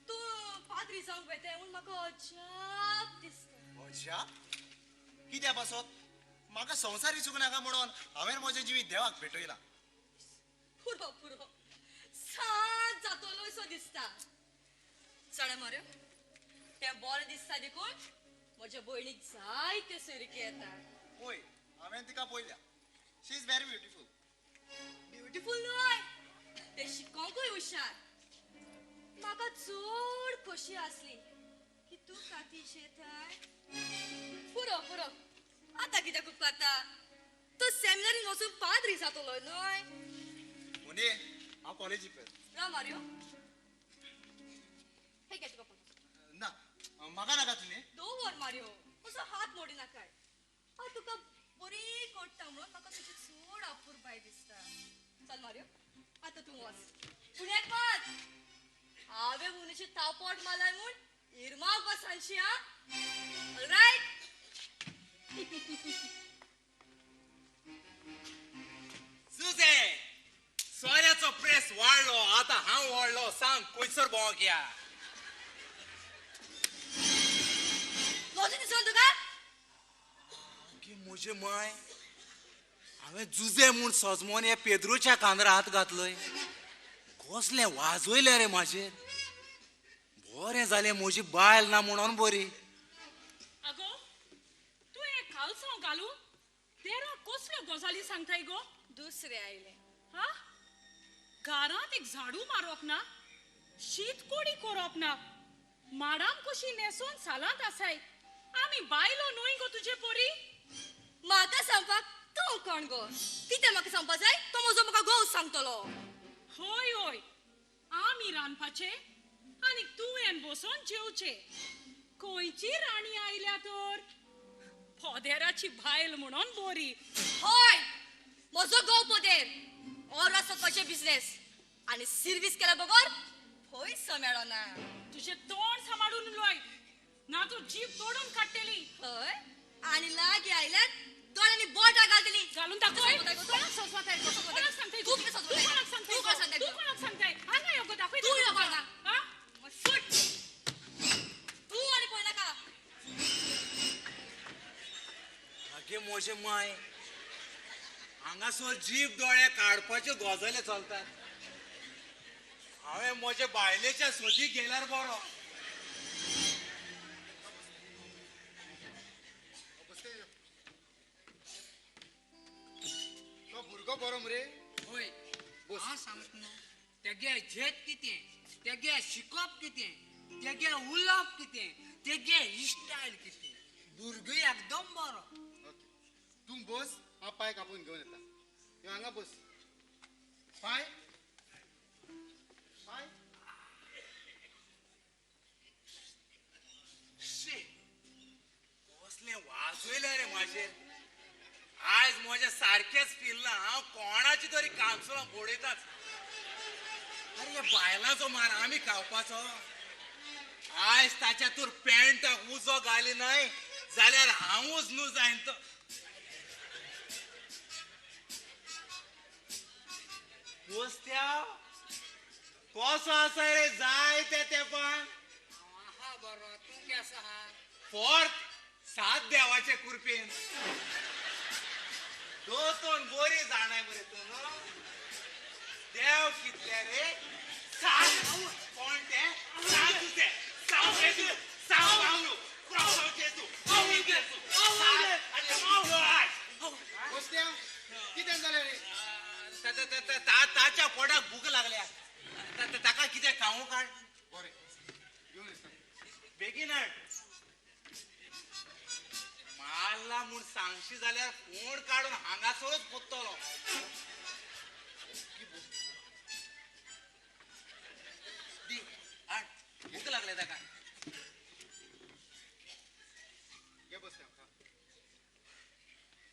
तूं पाद्री जावंक वेताय म्हूण म्हाका अजाप दिसता. अजाप? कित्या पासत? म्हाका संवसार इचूंक नाका म्हणून हांवें म्हजें जिवीत देवाक भेटयलां. पुरो पुरो, सात जातलो असो दिसता. जाणा मरे, तें बरें दिसता देखून म्हज्या भयणीक जायते सोयरिके येता. पळय, हांवें तिका पळयल्या. She is very beautiful. Beautiful न्हय, तें शिकोंकूय हुशार. म्हाका चड खोशी आसली की तूं कातीश येताय. पुरो पुरो, आतां कित्याक उपकारता? तूं सेमिनारीन वचून पाद्री जातलो न्हय? मुने, हांव कॉलेजीक राव मारियो, हे घे तुका पळय. ना, म्हाका नाका तुमी. दवर मारियो, असो हात मोडी नाकाय. हांव तुका बरी कोट्टा म्हणून म्हाका तुजी चड अपुरबाय दिसता. चल मारियो, आतां तूं वच. पूण एक मात, हांवें मुनीची तापोट मारलाय म्हूण इरमाक सांगशी. आं, ऑलरायट. सुजे, सोऱ्याचो प्रेस वाडलो, आतां हांव वाडलो. सांग खंयसर भोंवक या? लॉजी दिसना तुका? की म्हजे माय, हांवें जुजे म्हूण सजमोन ह्या पेद्रूच्या कांदरा हात घातलोय. कसलें वाजयलें रे म्हाजेर. बरें जालें म्हजी बायल ना म्हणून बरी. अगो, तूं हें कालसांव घालून देरा कसल्यो गजाली सांगताय गो? दुसरें आयलें. हा, घरांत एक झाडू मारप ना, शीत कोडी करप ना, माडाम कशी न्हेसून सालांत आसाय. आमी बायलो न्हय गो तुजे पोरी? म्हाका सांगपाक तूं कोण गो? कितें म्हाका सांगपा जाय तो म्हजो म्हाका घोव सांगतलो. हय हय, आमी रांदपाचे आनी तुवें बसोन जेवचे. खंयची राणी आयल्या तर? पदेराची बायल म्हणून बरी. हय, म्हजो घोव पदेर, और आसत बिजनेस आनी सिर्वीस केल्या बगर पयसो मेळना. तुजें तोंड सांबाळून उलय, ना तूं जीभ तोडून काडटली. हय, आनी लागीं आयल्यार दोळ्यांनी बोटां घालतली. घालून दाखय. कोणाक सजवताय? कोणाक सांगताय? तूं कितें सजवताय? तूं कोणाक सांगताय? तूं कोणाक सांगताय? तूं कोणाक सांगताय? हांगा यो गो, दाखय. तूं यो हांगा. हा? फुट. तूं आनी पळय नाका. आगे म्हजे माय, हांगासर जीभ दोळे काडपाच्यो गजाली चलतात. हांवें म्हजे बायलेच्या सोदीक गेल्यार बरो. तो भुरगो बरो मरे. हय, हांव सांगता न्हू, तेगे झेत कितें, तेगे शिकप कितें, तेगे उलोवप कितें, तेगे स्टायल कितें, भुरगो एकदम बरो. तूं बस, हांव पांय कापून घेवन येता. यो हांगा बस. पांय पांय. शी, कसलें वाजयलें रे म्हाजेर. आयज म्हजें सारकेंच फिरलां. हांव कोणाची तरी कामसुरां बडयताच. अरे ह्या बायलांचो मार आमी खावपाचो. आयज ताच्या तूर पॅन्टाक उजो घाली न्हय जाल्यार हांवूच न्हू जायन तो. पोस्त्या कसो आसा रे जाय त्या तेंपान? आहा बरो, तूं केसो आहा? फोर्त सात देवाचे कुरपेन. दोतोन बरी जाणाय मरे तूं न्हू? देव कितले रे? सात. कोण ते? सात तुजे. साव जेजू, साव पावलू, क्राव जेजू, पावलू जेजू. सात आनी पावलो आज. बसत्या, कितें जालें रे? ताच्या पोटाक भूक लागल्या. ताका कितें खावंक हाड. बरें, घेवन येता. बेगीन हाड. मारला म्हूण सांगशी जाल्यार फोण काडून हांगासरूच पोत्तलो. दी हाड, भूक लागल्या ताका. घे बसत्या.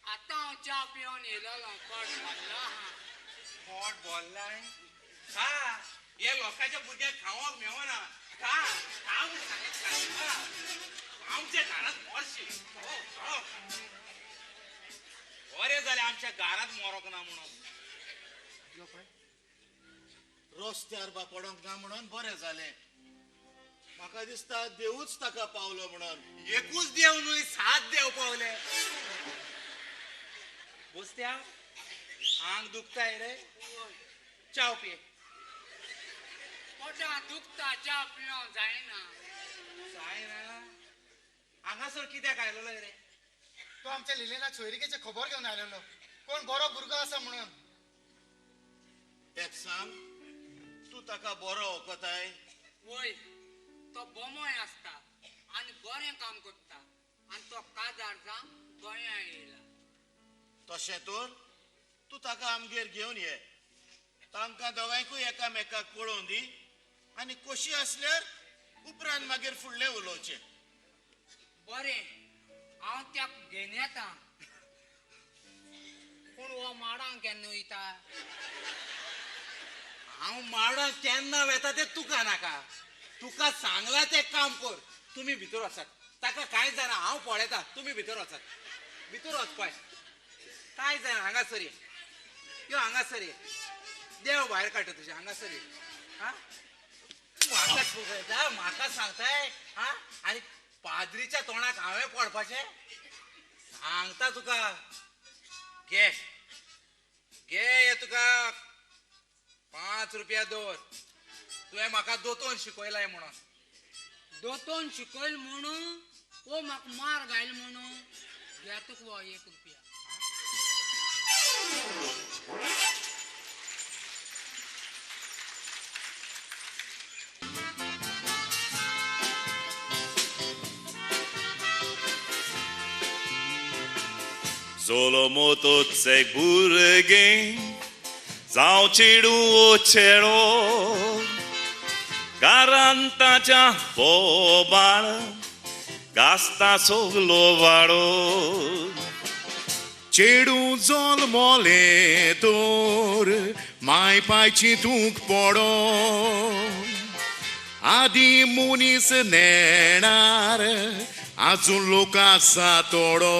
आतां हांव च्या पिवन येयलेलो, पोट भरलो आहा. पोट भरलाय? खा, हे लोकांच्या भुरग्यांक खावंक मेवना. खा खा म्हूण सांगता. खा, आमच्या घरांत मरशी. बरें जालें आमच्या घरांत मरोंक ना म्हणून. रस्त्यार बा पडोंक ना म्हणून बरें जालें. म्हाका दिसता देवूच ताका पावलो म्हणून. एकूच देव न्हय, सात देव पावले. बसत्या, आंग दुखताय रे? च्याव पिये. पोटां दुखता, च्या पिवंक जायना. जायना? हांगासर कित्याक आयलेलो रे? तो आमच्या लिलेनाक सोयरिकेची खबर घेवन आयलेलो, कोण बरो भुरगो आसा म्हणून. एक सांग, तूं ताका बरो वखताय? वय, तो बोमोय आसता आनी बरें काम करता आनी तो काजार जावन गोंया येयला. तशें तर तूं ताका आमगेर घेवन ये, तांकां दोगांयकूय एकामेकाक पळोवन दी आनी कशी आसल्यार उपरांत मागीर फुडलें उलोवचें. बरें, हांव त्या घेवन येता. पूण हो माडांक केन्ना वयता? हांव माडांक केन्ना वेता तें तुका नाका. तुका सांगलां तें काम कर. तुमी भितर वचात, ताका कांय जायना, हांव पळयता. तुमी भितर वचात, भितर वच पळय. कांय जायना, हांगासर ये, यो हांगासर ये. देव भायर काडटा तुजें, हांगासर ये. हा, म्हाका फुगयता, म्हाका सांगताय? हा, आनी पाद्रीच्या तोंडाक हांवें पडपाचें? सांगता तुका. घे घे हे तुका 5 रुपया दवर. तुवें म्हाका दोतोन शिकयलाय म्हणून. दोतोन शिकयल म्हणून वो म्हाका मार घायल म्हणून? घे तुका हो 1 रुपया. जोलमोतोच एक भुरगें जावं चेडूं चेडो, घरान ताच्या बोबाळ गाजता सगलो वाडो. चेडूं जल्मलें तर माय पाय चिंतूंक पडो, आदीं मनीस नेणार आजून लोक आसा थोडो.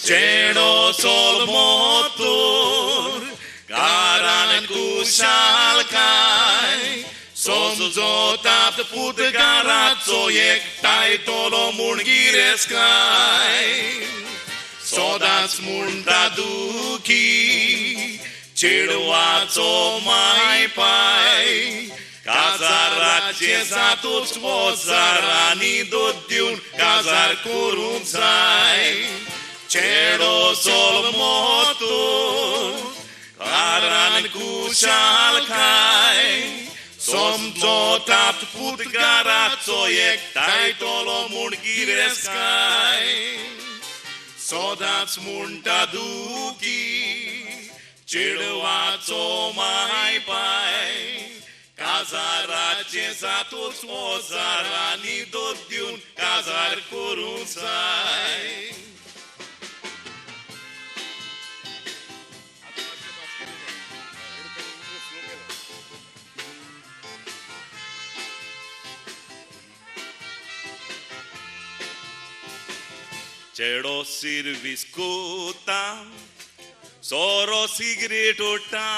चेडो जल्मोतोर घरान खुशालकाय, समजतात पूत घराचो एकठांयतलो म्हूण गिरेस्तकाय. सदांच म्हणटा दुखी चेडवाचो माय पाय, काजाराचें जातूच वजारांनी दूद दिवन काजार करूंक जाय. चेडो जल्मोतोर घरान खुशालकाय, समजतात पूत घराचो एकठांयतलो म्हूण गिरेस्तकाय. सदांच म्हणटा दुखी चेडवाचो माय पाय, काजाराचें जातूच वजारांनी दूद दिवन काजार करूंक जाय. चेडो सिर्वीस कोता, सोरो सिगरेट ओडटा,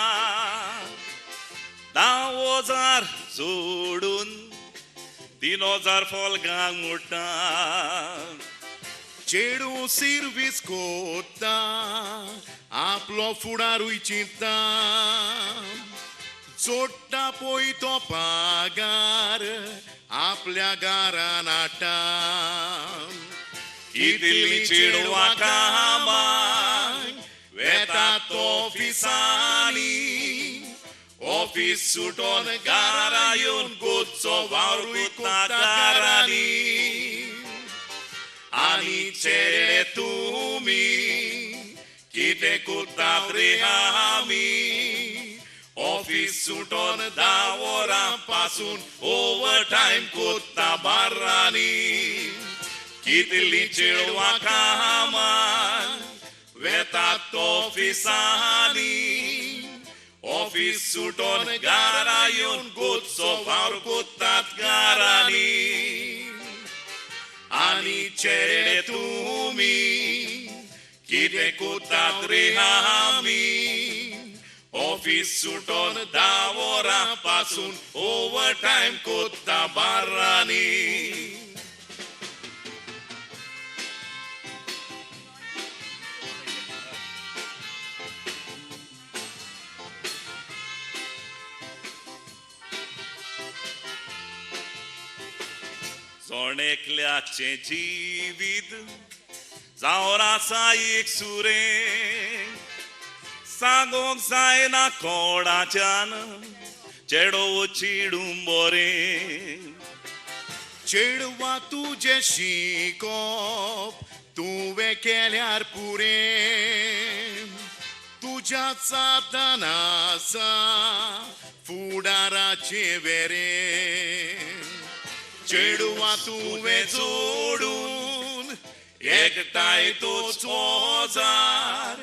10,000 जोडून 3,000 फोल्गांक मोडटा. चेडूं सिर्वीस कोता, आपलो फुडारूय चिंता, जोडटा पळय तो पागार आपल्या घरान हाडटा. कितलीं चेडवां कामाक वेतात ऑफिसांनी, ऑफीस सुटोन घरा येवन गोदचो वावरूय कोता घरांनी. आनी चेडे तुमी कितें कोतात रे आमी, ऑफीस सुटोन 10 वरां पासून ओवर टायम कोता बारांनी. कितलीं चेडवां कामाक वेतात ऑफिसांनी, ऑफीस सुटोन घरा येवन गोदचो वावर कोतात घरांनी. आनी चेडे तुमी कितें कोतात रे आमी, ऑफीस सुटोन 10 वरां पासून ओवर टायम कोता बारांनी. जण एकल्याचें जिवीत जावन आसा एक सुरें, सांगूंक जायना कोणाच्यान चेडो चिडूं बरें. चेडवा तुजें शिकोप तुवें केल्यार पुरें, तुज्या सातान आसा फुडाराचें वेरें. चेडवा तुवें जोडून एकठांय तूंच वजार,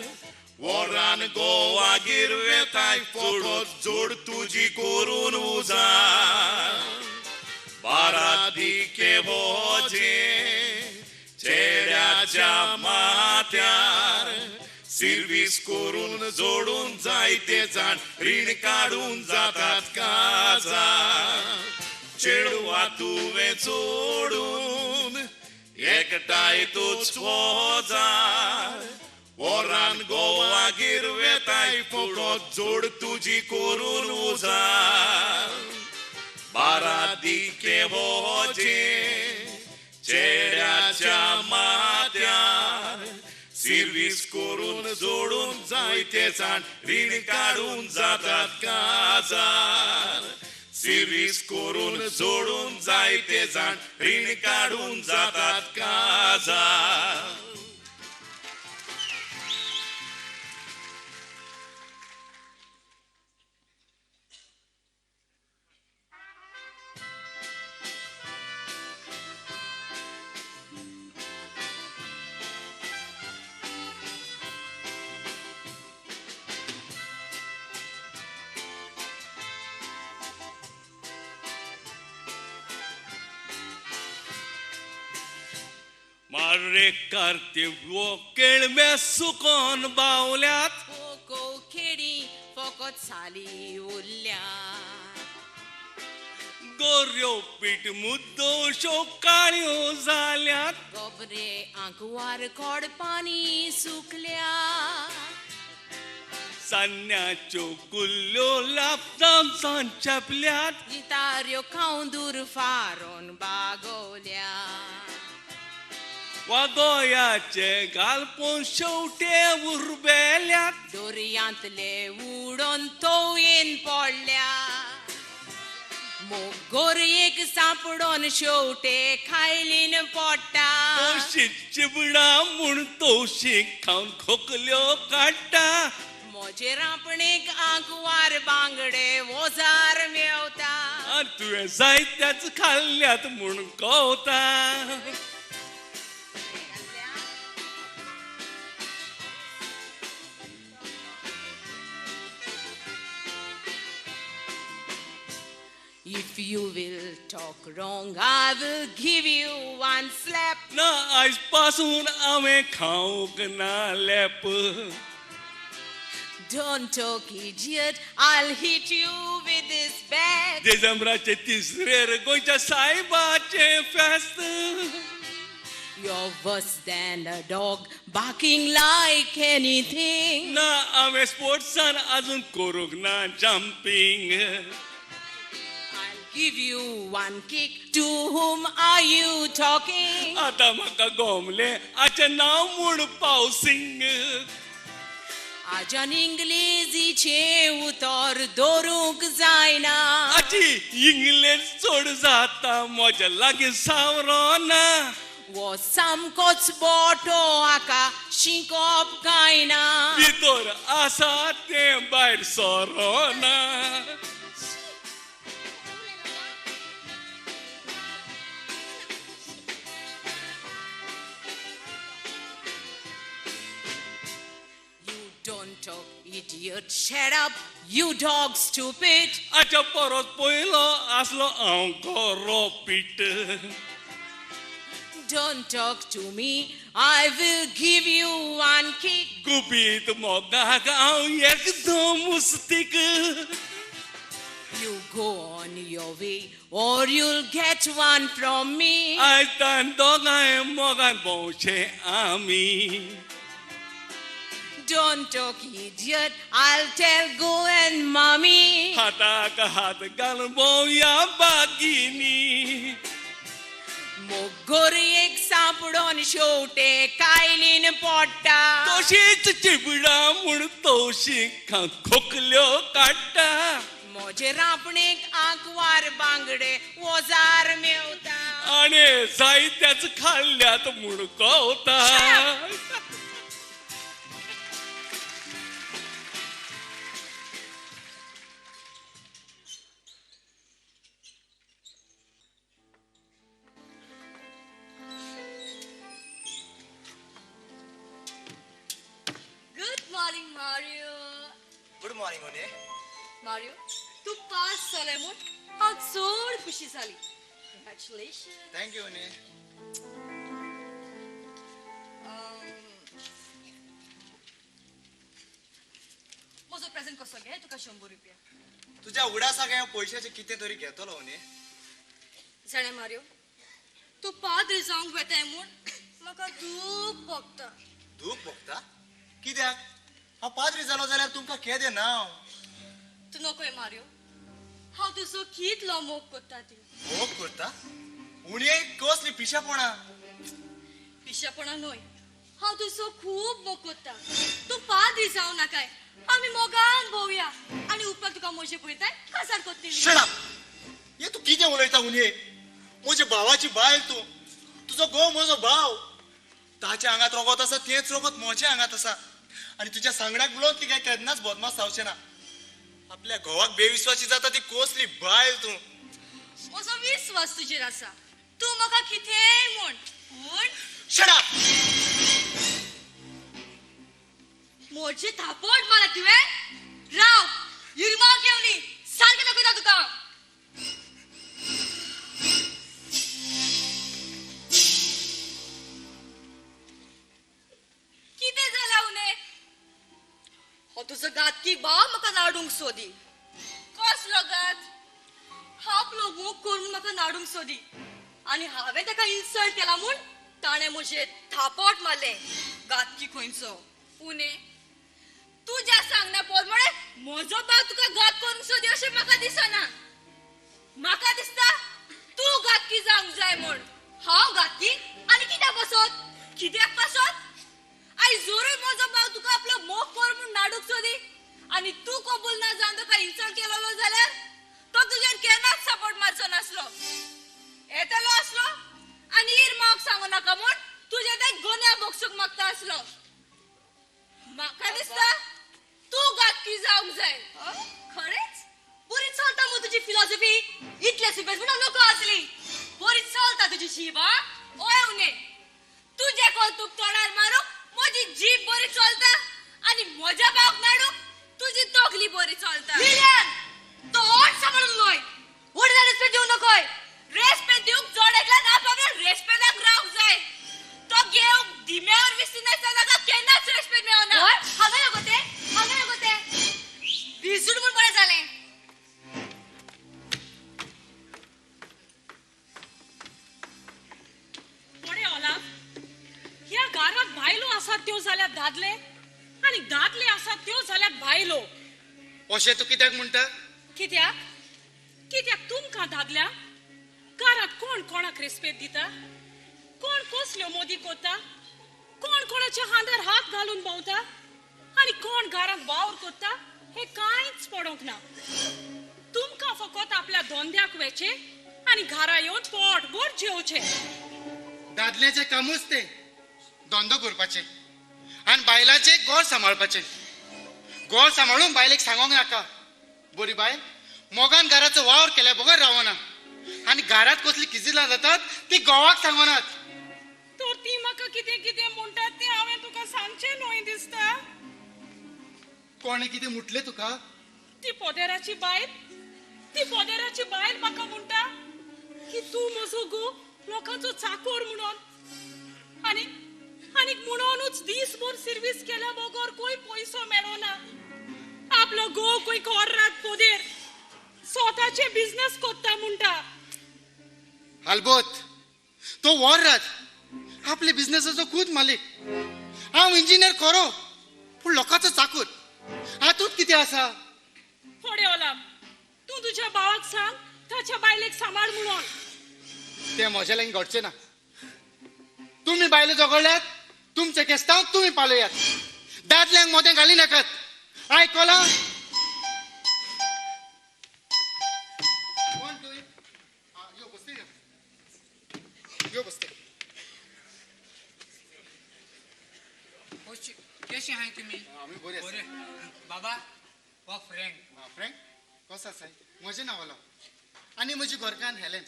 वरान गोवा गिरवेताय फकत जोड तुजी करून उजार. बारादिके वोजें चेड्याच्या माथ्यार, सिर्वीस करून जोडून जायते जाण रीण काडून जातात काजार. चेडवा तुवें जोडून एकठांय तूंच वजार, वरान गोवा गिरवेताय फकत जोड तुजी करून उजार. बारादिके वोजें चेड्याच्या माथ्यार, सिर्वीस करून जोडून जायते जाण रीण काडून जातात काजार. सिर्वीस करून जोडून जायते जाण रीण काडून जातात काजार. मारे कार्ते केळमे सुकोन बावल्यात, पोको खेडी फकत साली उरल्या, गोऱ्यो पीठ मुद्दोश्यो काळ्यो जाल्यात, गोबरे आंकवार कोडपानी सुकल्या, सान्याच्यो कुल्ल्यो लापतां चेपल्यात, जिताऱ्यो खावन दूर फारोन बागवल्या, वा गोयाचे गालपोन शेवटे उरबेल्यात, दर्यांतले उडोन तोयेन पडल्या, मोग गोरयेक सांपडोन शेवटे खायलीन पोटा, तोशी चिबडा म्हूण तोशी खावन खोकल्यो काडटा, म्हजे रांपणेक आंकवार बांगडे वोजार मेवता, तुवें जायत्याच खाल्ल्यात म्हूण कवता. If you will talk wrong, I will give you one slap. ना आयज पासून हांवें खावंक ना लेप. Don't talk idiot, I'll hit you with this bat. डिसेंबराचे तिसरेर गोंयच्या सायबाचें फेस्त. You're worse than a dog, barking like anything. ना हांवें स्पोर्ट्सान आजून करूंक ना jumping. Give you one kick, to whom are you talking? आतां म्हाका गोमलें आचें नांव म्हूण पावसिंग. आजान इंग्लेजीचें उतर दवरूंक जायना, आजी इंग्लेज चड जाता म्हज्या लागीं सावरोना, वो सामकोच बोटो हाका शिकोवप कांय ना, भितर आसा तें भायर Sarona. Don't talk, idiot, shut up, you dog stupid. आच्या परत पयलो आसलो हांव गोरो पीट. Don't talk to me, I will give you one kick. गुपीत मोगाक हांव एकदम मुस्तीक. You go on your way or you'll get one from me. आयतान दोगांय मोगान भोंवचे आमी. Don't talk, idiot, I'll tell go and mommy. हाताक हात घालून भोंवया बागिनी. मोगोरयेक सांपडोन शेवटे कायलीन पोडटा. तशीच चिबडां म्हूण तवशीं खोकल्यो काडटा. म्हजे रांपणेक आंकवार बांगडे वजार मेवता. आनी जायत्याच खाल्ल्यात म्हूण कवता. Good morning Mario. Good morning ओने. मारियो, तूं पास जालें म्हूण हांव चड खुशी जाली. कंग्रॅच्युलेशन. Thank you ओने. म्हजो प्रेझेंट कसो घे तुका 100 रुपया. तुज्या उडासाक हांव पयशाचे कितें तरी घेतलो ओने. जाणें मारियो, तूं पाद्री जावंक वेताय म्हूण म्हाका दूख भोगता. दूख भोगता? कित्याक? हांव पाद्री जालो जाल्यार तुमकां केदें नांव. तूं नकोय मारियो, हांव तुजो कितलो मोग करता ती. मोग करता? उणये कसली पिशेपणां. पिशेपणां न्हय, हांव तुजो खूब मोग करता. तूं पाद्री जावं नाकाय, आमी मोगान भोंवया आनी उपरांत तुका म्हजे पळयताय काजार करतली. Shut up! हे तूं कितें उलयता उणये? म्हज्या भावाची बायल तूं. तुजो घोव म्हजो भाव. ताच्या आंगात रगत आसा तेंच रगत म्हज्या आंगात आसा. आनी तुज्या सांगण्याक उलोवन ती काय केन्नाच बदमास जावचें ना. आपल्या घोवाक बेविस्वासी जाता ती कसली बायल तूं. म्हजो विस्वास तुजेर आसा. तूं म्हाका कितेंय म्हण, पूण Shut up! म्हजे थापट मारला तुवें. राव, इरमाक येवनी सारकें दाखयता तुका. कितें जालां उणे? हो तुजो घातकी भाव म्हाका नाडूंक सोदी. कसलो घात? आपलो मोग करून म्हाका नाडूंक सोदी आनी हांवें ताका इन्सल्ट केला म्हूण ताणें म्हजेर थापट मारलें. घातकी खंयचो. उणे, तुज्या सांगण्या प्रमाणे म्हजो भाव तुका घात करूंक सोदी अशें म्हाका दिसना. म्हाका दिसता तूं घातकी जावंक जाय म्हूण. हांव घातकी? आनी कित्याक पासत? कित्याक पासत? आयज जोरूय म्हजो भाव तुका आपलो मोग कर म्हूण नाडूंक सोदी आनी तूं कबूल ना जावन तुका इन्सल्ट केलोलो जाल्यार तो तुजेर केन्नाच सपोर्ट मारचो नासलो. येतलो आसलो आनी इरमाक सांगू नाका म्हूण तुजें तें गोन्या बक्षूंक मागता आसलो. म्हाका दिसता तूं घातकी जावंक जाय. खरेंच बरी चलता मगो तुजी फिलॉसॉफी. इतले सुबेज म्हणून नको आसली. बरी चलता तुजी जीब. हा ओय उणे, तुजें कौतुक तोंडार मारूंक म्हजी जीब बरी चलता आनी म्हज्या भावाक नाडूंक तुजी तकली बरी चलता. लिलियन, तो ओट सांबाळून न्हय. व्हडल्या रेस्पेद दिवं नकोय. रेस्पेद दिवंक जण एकल्यान आपापल्या रेस्पेदाक रावंक जाय. तो घेवंक दिम्यावर विसरिनासतना ताका केन्नाच रेस्पेद मेळना. हांगा यो गो तें, हांगा यो गो तें. विसून म्हूण बरें जालें. कोणे ओलाफ, ह्या घरांत बायलो आसात त्यो जाल्यार दादले आनी दादले आसात त्यो जाल्यार बायलो. अशें तूं कित्याक म्हणटा? कित्याक? कित्याक तुमकां दादल्या घरांत कोण कोणाक रेस्पेद दिता, कोण कसल्यो मोदी करता, कोण कोणाच्या हातार हात घालून भोंवता आनी कोण घरांत वावर करता हें कांयच पडोंक ना. तुमकां फकत आपल्या धंद्याक वेचें आनी घरा येवन पोटभर जेवचें. दादल्याचें कामूच तें, धंदो करपाचें आनी बायलांचें घर सांबाळपाचें. घर सांबाळूंक बायलेक सांगोंक नाका. बरी बायल मोगान घराचो वावर केल्या बगर रावना आनी घरांत कसली किजिलां जातात ती घोवाक सांगनात. तर ती म्हाका कितें कितें म्हणटात तें हांवें तुका सांगचें न्हय दिसता. कोणें कितें म्हटलें तुका? ती पोदेराची बायल, ती पोदेराची बायल म्हाका म्हणटा की तूं म्हजो घोव लोकांचो चाकोर म्हणून आनी आनी म्हणूनच दीसभर सर्वीस केल्या बगर खंय पयसो मेळना. आपलो घोव खंय कोर्रात पोदेर स्वताचे बिजनेस कोत्ता म्हणटा. आलबोत तो वॉर्रात आपले बिझनेसाचो खूद मालीक. हांव इंजिनियर खरो पूण लोकांचो चाकूर. हातूंत कितें आसा? फुडें ओलाम, तूं तुज्या भावाक सांग ताच्या बायलेक सांबाळ म्हणून. तें म्हज्या लागीं घडचें ना. तुमी बायलो झगडल्यात, तुमचे केस्तांव तुमी पालयात, दादल्यांक मोदें घाली नाकात. आयकलां? कोण तूं? यो बसते, यो बसते. कशी आहाय तुमी? आमी बरी आसा. बाबा, हो फ्रँक. फ्रँक कसो आसाय? म्हजें नांव ओलाव आनी म्हजी घरकान्न हेलेन.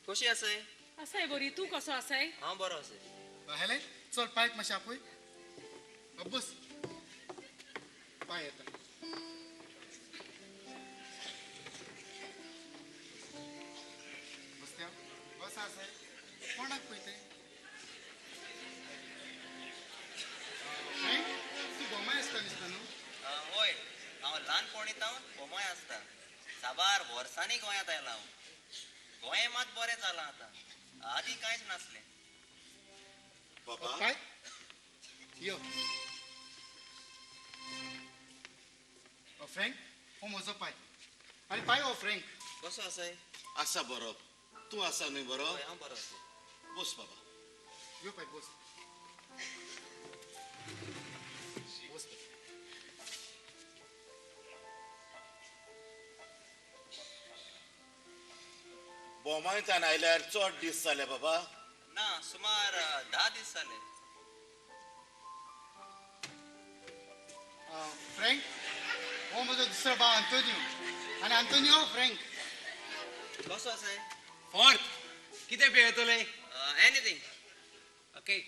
कशी आसाय? आसाय बरी, तूं कसो आसाय? हांव बरो आसाय. हेलेन चल पायक मातशें आपय. बस, पाय येता. बसत्या, कसो आसाय? कोणाक पळयताय? फ्रँक, तूं बोमाय आसता दिसता न्हू? हय, हांव ल्हानपणी सावन बोमाय आसता. साबार वर्सांनी गोंयांत आयला हांव. गोंय मात बरें जालां आतां, आदीं कांयच नासलें. बाबा काय यो फ्रँक, हो म्हजो पाय. आनी पाय हो फ्रँक. कसो आसाय? आसा बरो. तूं आसा न्हय बरो? हय, हांव बरो आसा. बस बाबा. यो पाय बस. बस. बोमायच्यान आयल्यार चड दीस जाले बाबा? ना, सुमार 10 दीस जाले. फ्रँक, हो म्हजो दुसरो भाव आंतोनियो. आनी आंतोनियो फ्रँक. कसो आसाय? फोर्थ, कितें पियेतले? एनीथिंग. ओके.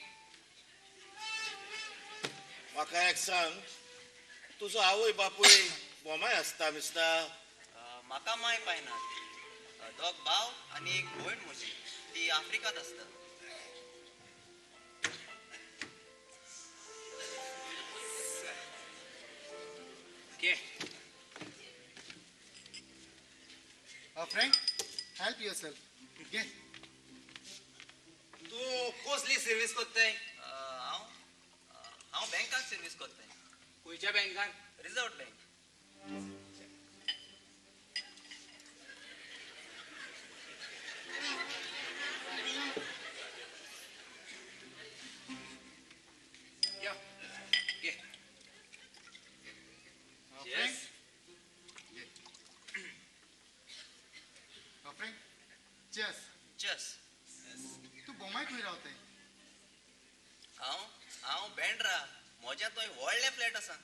म्हाका एक सांग, तुजो आवय बापूय बोमाय आसता मिस्ता? म्हाका माय पाय ना. दोग भाव आनी एक भयण म्हजी, ती आफ्रिकांत आसता. Frank, help your self. घे. तूं कसली सर्वीस करताय? हांव हांव बँकांत सर्वीस करताय. खंयच्या बँकान? Reserve bank. यो, घे. Frank, Frank, cheers. Cheers. तूं बोमाय खंय रावताय? हांव हांव बँड्रा. म्हज्या थंय व्हडलें फ्लॅट आसा.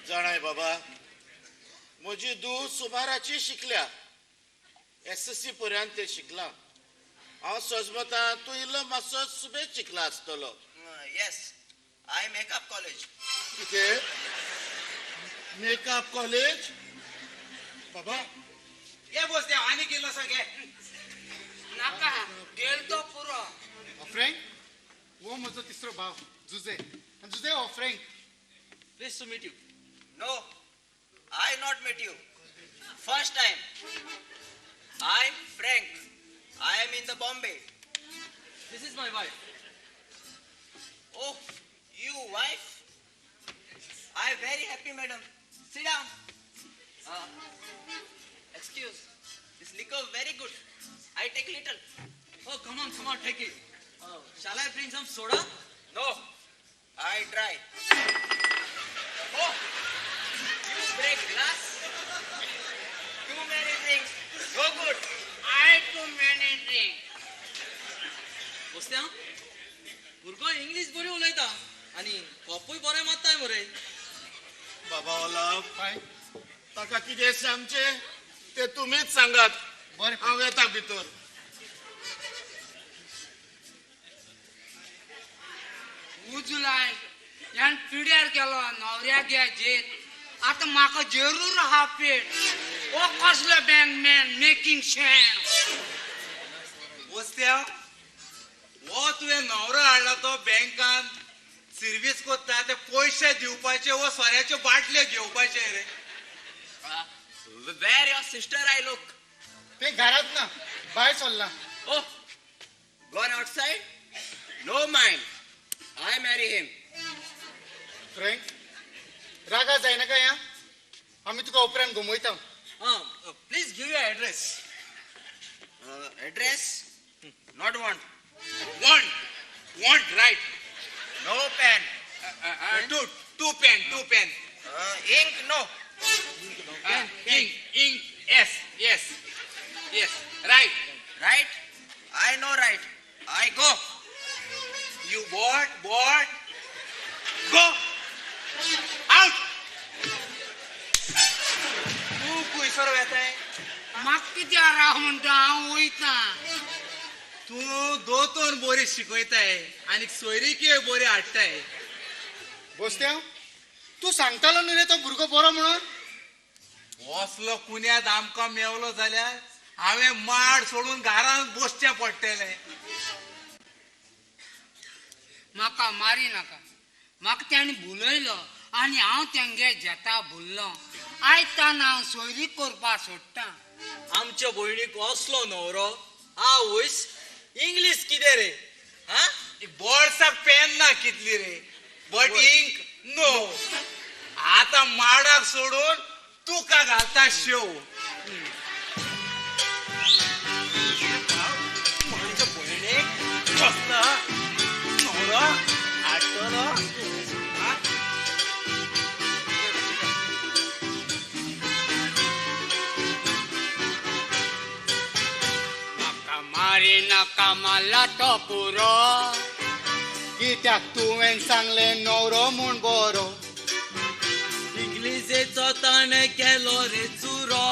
जाणाय बाबा, म्हजी धूव सुमाराची शिकल्या. SSC पर्यंत ते शिकला. हांव सजमता तूं इल्लो मातसो सुबेज शिकला आसतलो. Yes, I makeup college. कितें? Makeup college? बाबा ये बस, आनी किल्लो सांगे. नाका, गेल तो पुरो. फ्रँक, हो म्हजो तिसरो भाव जुजे. जुजे हो Frank. Please to meet you. No, I not meet you. First time. I Frank. I am in the Bombay. This is my wife. Oh, you wife? I very happy, madam. Sit down. Excuse. This liquor very good. I take little. Oh, come on, come on, take it. Shall I bring some soda? No, I dry. Oh, you break glass? Too many drinks. No good. I too many drink. बसत्या, भुरगो English बरी उलयता आनी कोपूय बरें मारताय मरे. बाबा Olav, पाय ताका कितें सांगचें तें तुमीच सांगात. बरें. हांव येता भितर. उजलाय ह्यान पिड्यार केलो न्हवऱ्याक घे जेत. आतां म्हाका जरूर आहा पेट. हो कसलो बँक मॅन मेकिंग शेण. वस्त्या, हो तुवें न्हवरो हाडला तो बँकान सर्वीस करता, ते पयशे दिवपाचे वो सोऱ्याच्यो बाटल्यो घेवपाचे रे? Where your sister I look? ते घरात ना, भायर सरला. Oh, gone outside? No mind. I marry him. Frank, रागा जायना काय? घुमयता. Please give your address. Address not want. Want want right. No pen. Two two pen, two pen. Ink no. Ink ink yes yes yes right. Right I no right. I go. You what what go out. तूं खुंयसर वेताय? म्हाका कित्याक राव म्हणटा, हांव वयता. तूं दोतोर बोरी शिकयताय आनी सोयरीकीय बोरी हाडटाय. बोस्त्यांव, तूं सांगतालो न्ही रे तो भुरगो बरो म्हणून. असलो कुन्यात आमकां मेवलो जाल्यार हांवें माड सोडून घरांत बसचें पडटलें. म्हाका मारी नाका. म्हाका ताणें भुलयलो आनी हांव तेंगे जेता भुल्लो. आयतान हांव सोयरीक करपा सोडटा. आमच्या भयणीक असलो न्हवरो. आवयस, इंग्लीश कितें रे? हा, बोर्साक पेन ना कितली रे, बट इंक नो. आतां माडाक सोडून तुका घालता शेव. म्हज्या भयणीक कसलो न्हवरो हाडटलो? म्हाका मारी नाका, मारला तो पुरो. कित्याक तुवें सांगलें न्हवरो म्हूण बरो. इंग्लिशेचो ताणें केलो रे चुरो.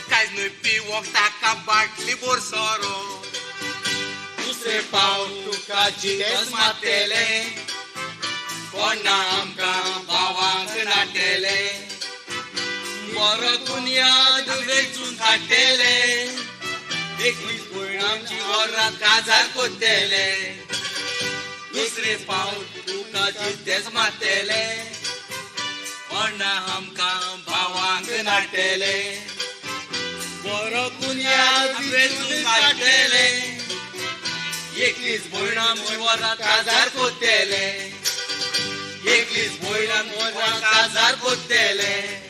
कांय न्हय पिवंक ताका बाटली भर सोरो. दुसरे पावट तुका जितेच मारतले, कोणा आमकां भावांक नाटेले. बरो कुनयाद वेचून काडटेले. एकलीच भयण आमची वरात काजार कोत्तेले. दुसरे पावट तुका जितेच मारतले, कोणा आमकां भावांक नाटेले. बरो कुनयाद वेचून काडटेले. एकलीच भयण आमची वरात काजार कोत्तेले. एकलीच भयण आमची वरात काजार कोत्तेले.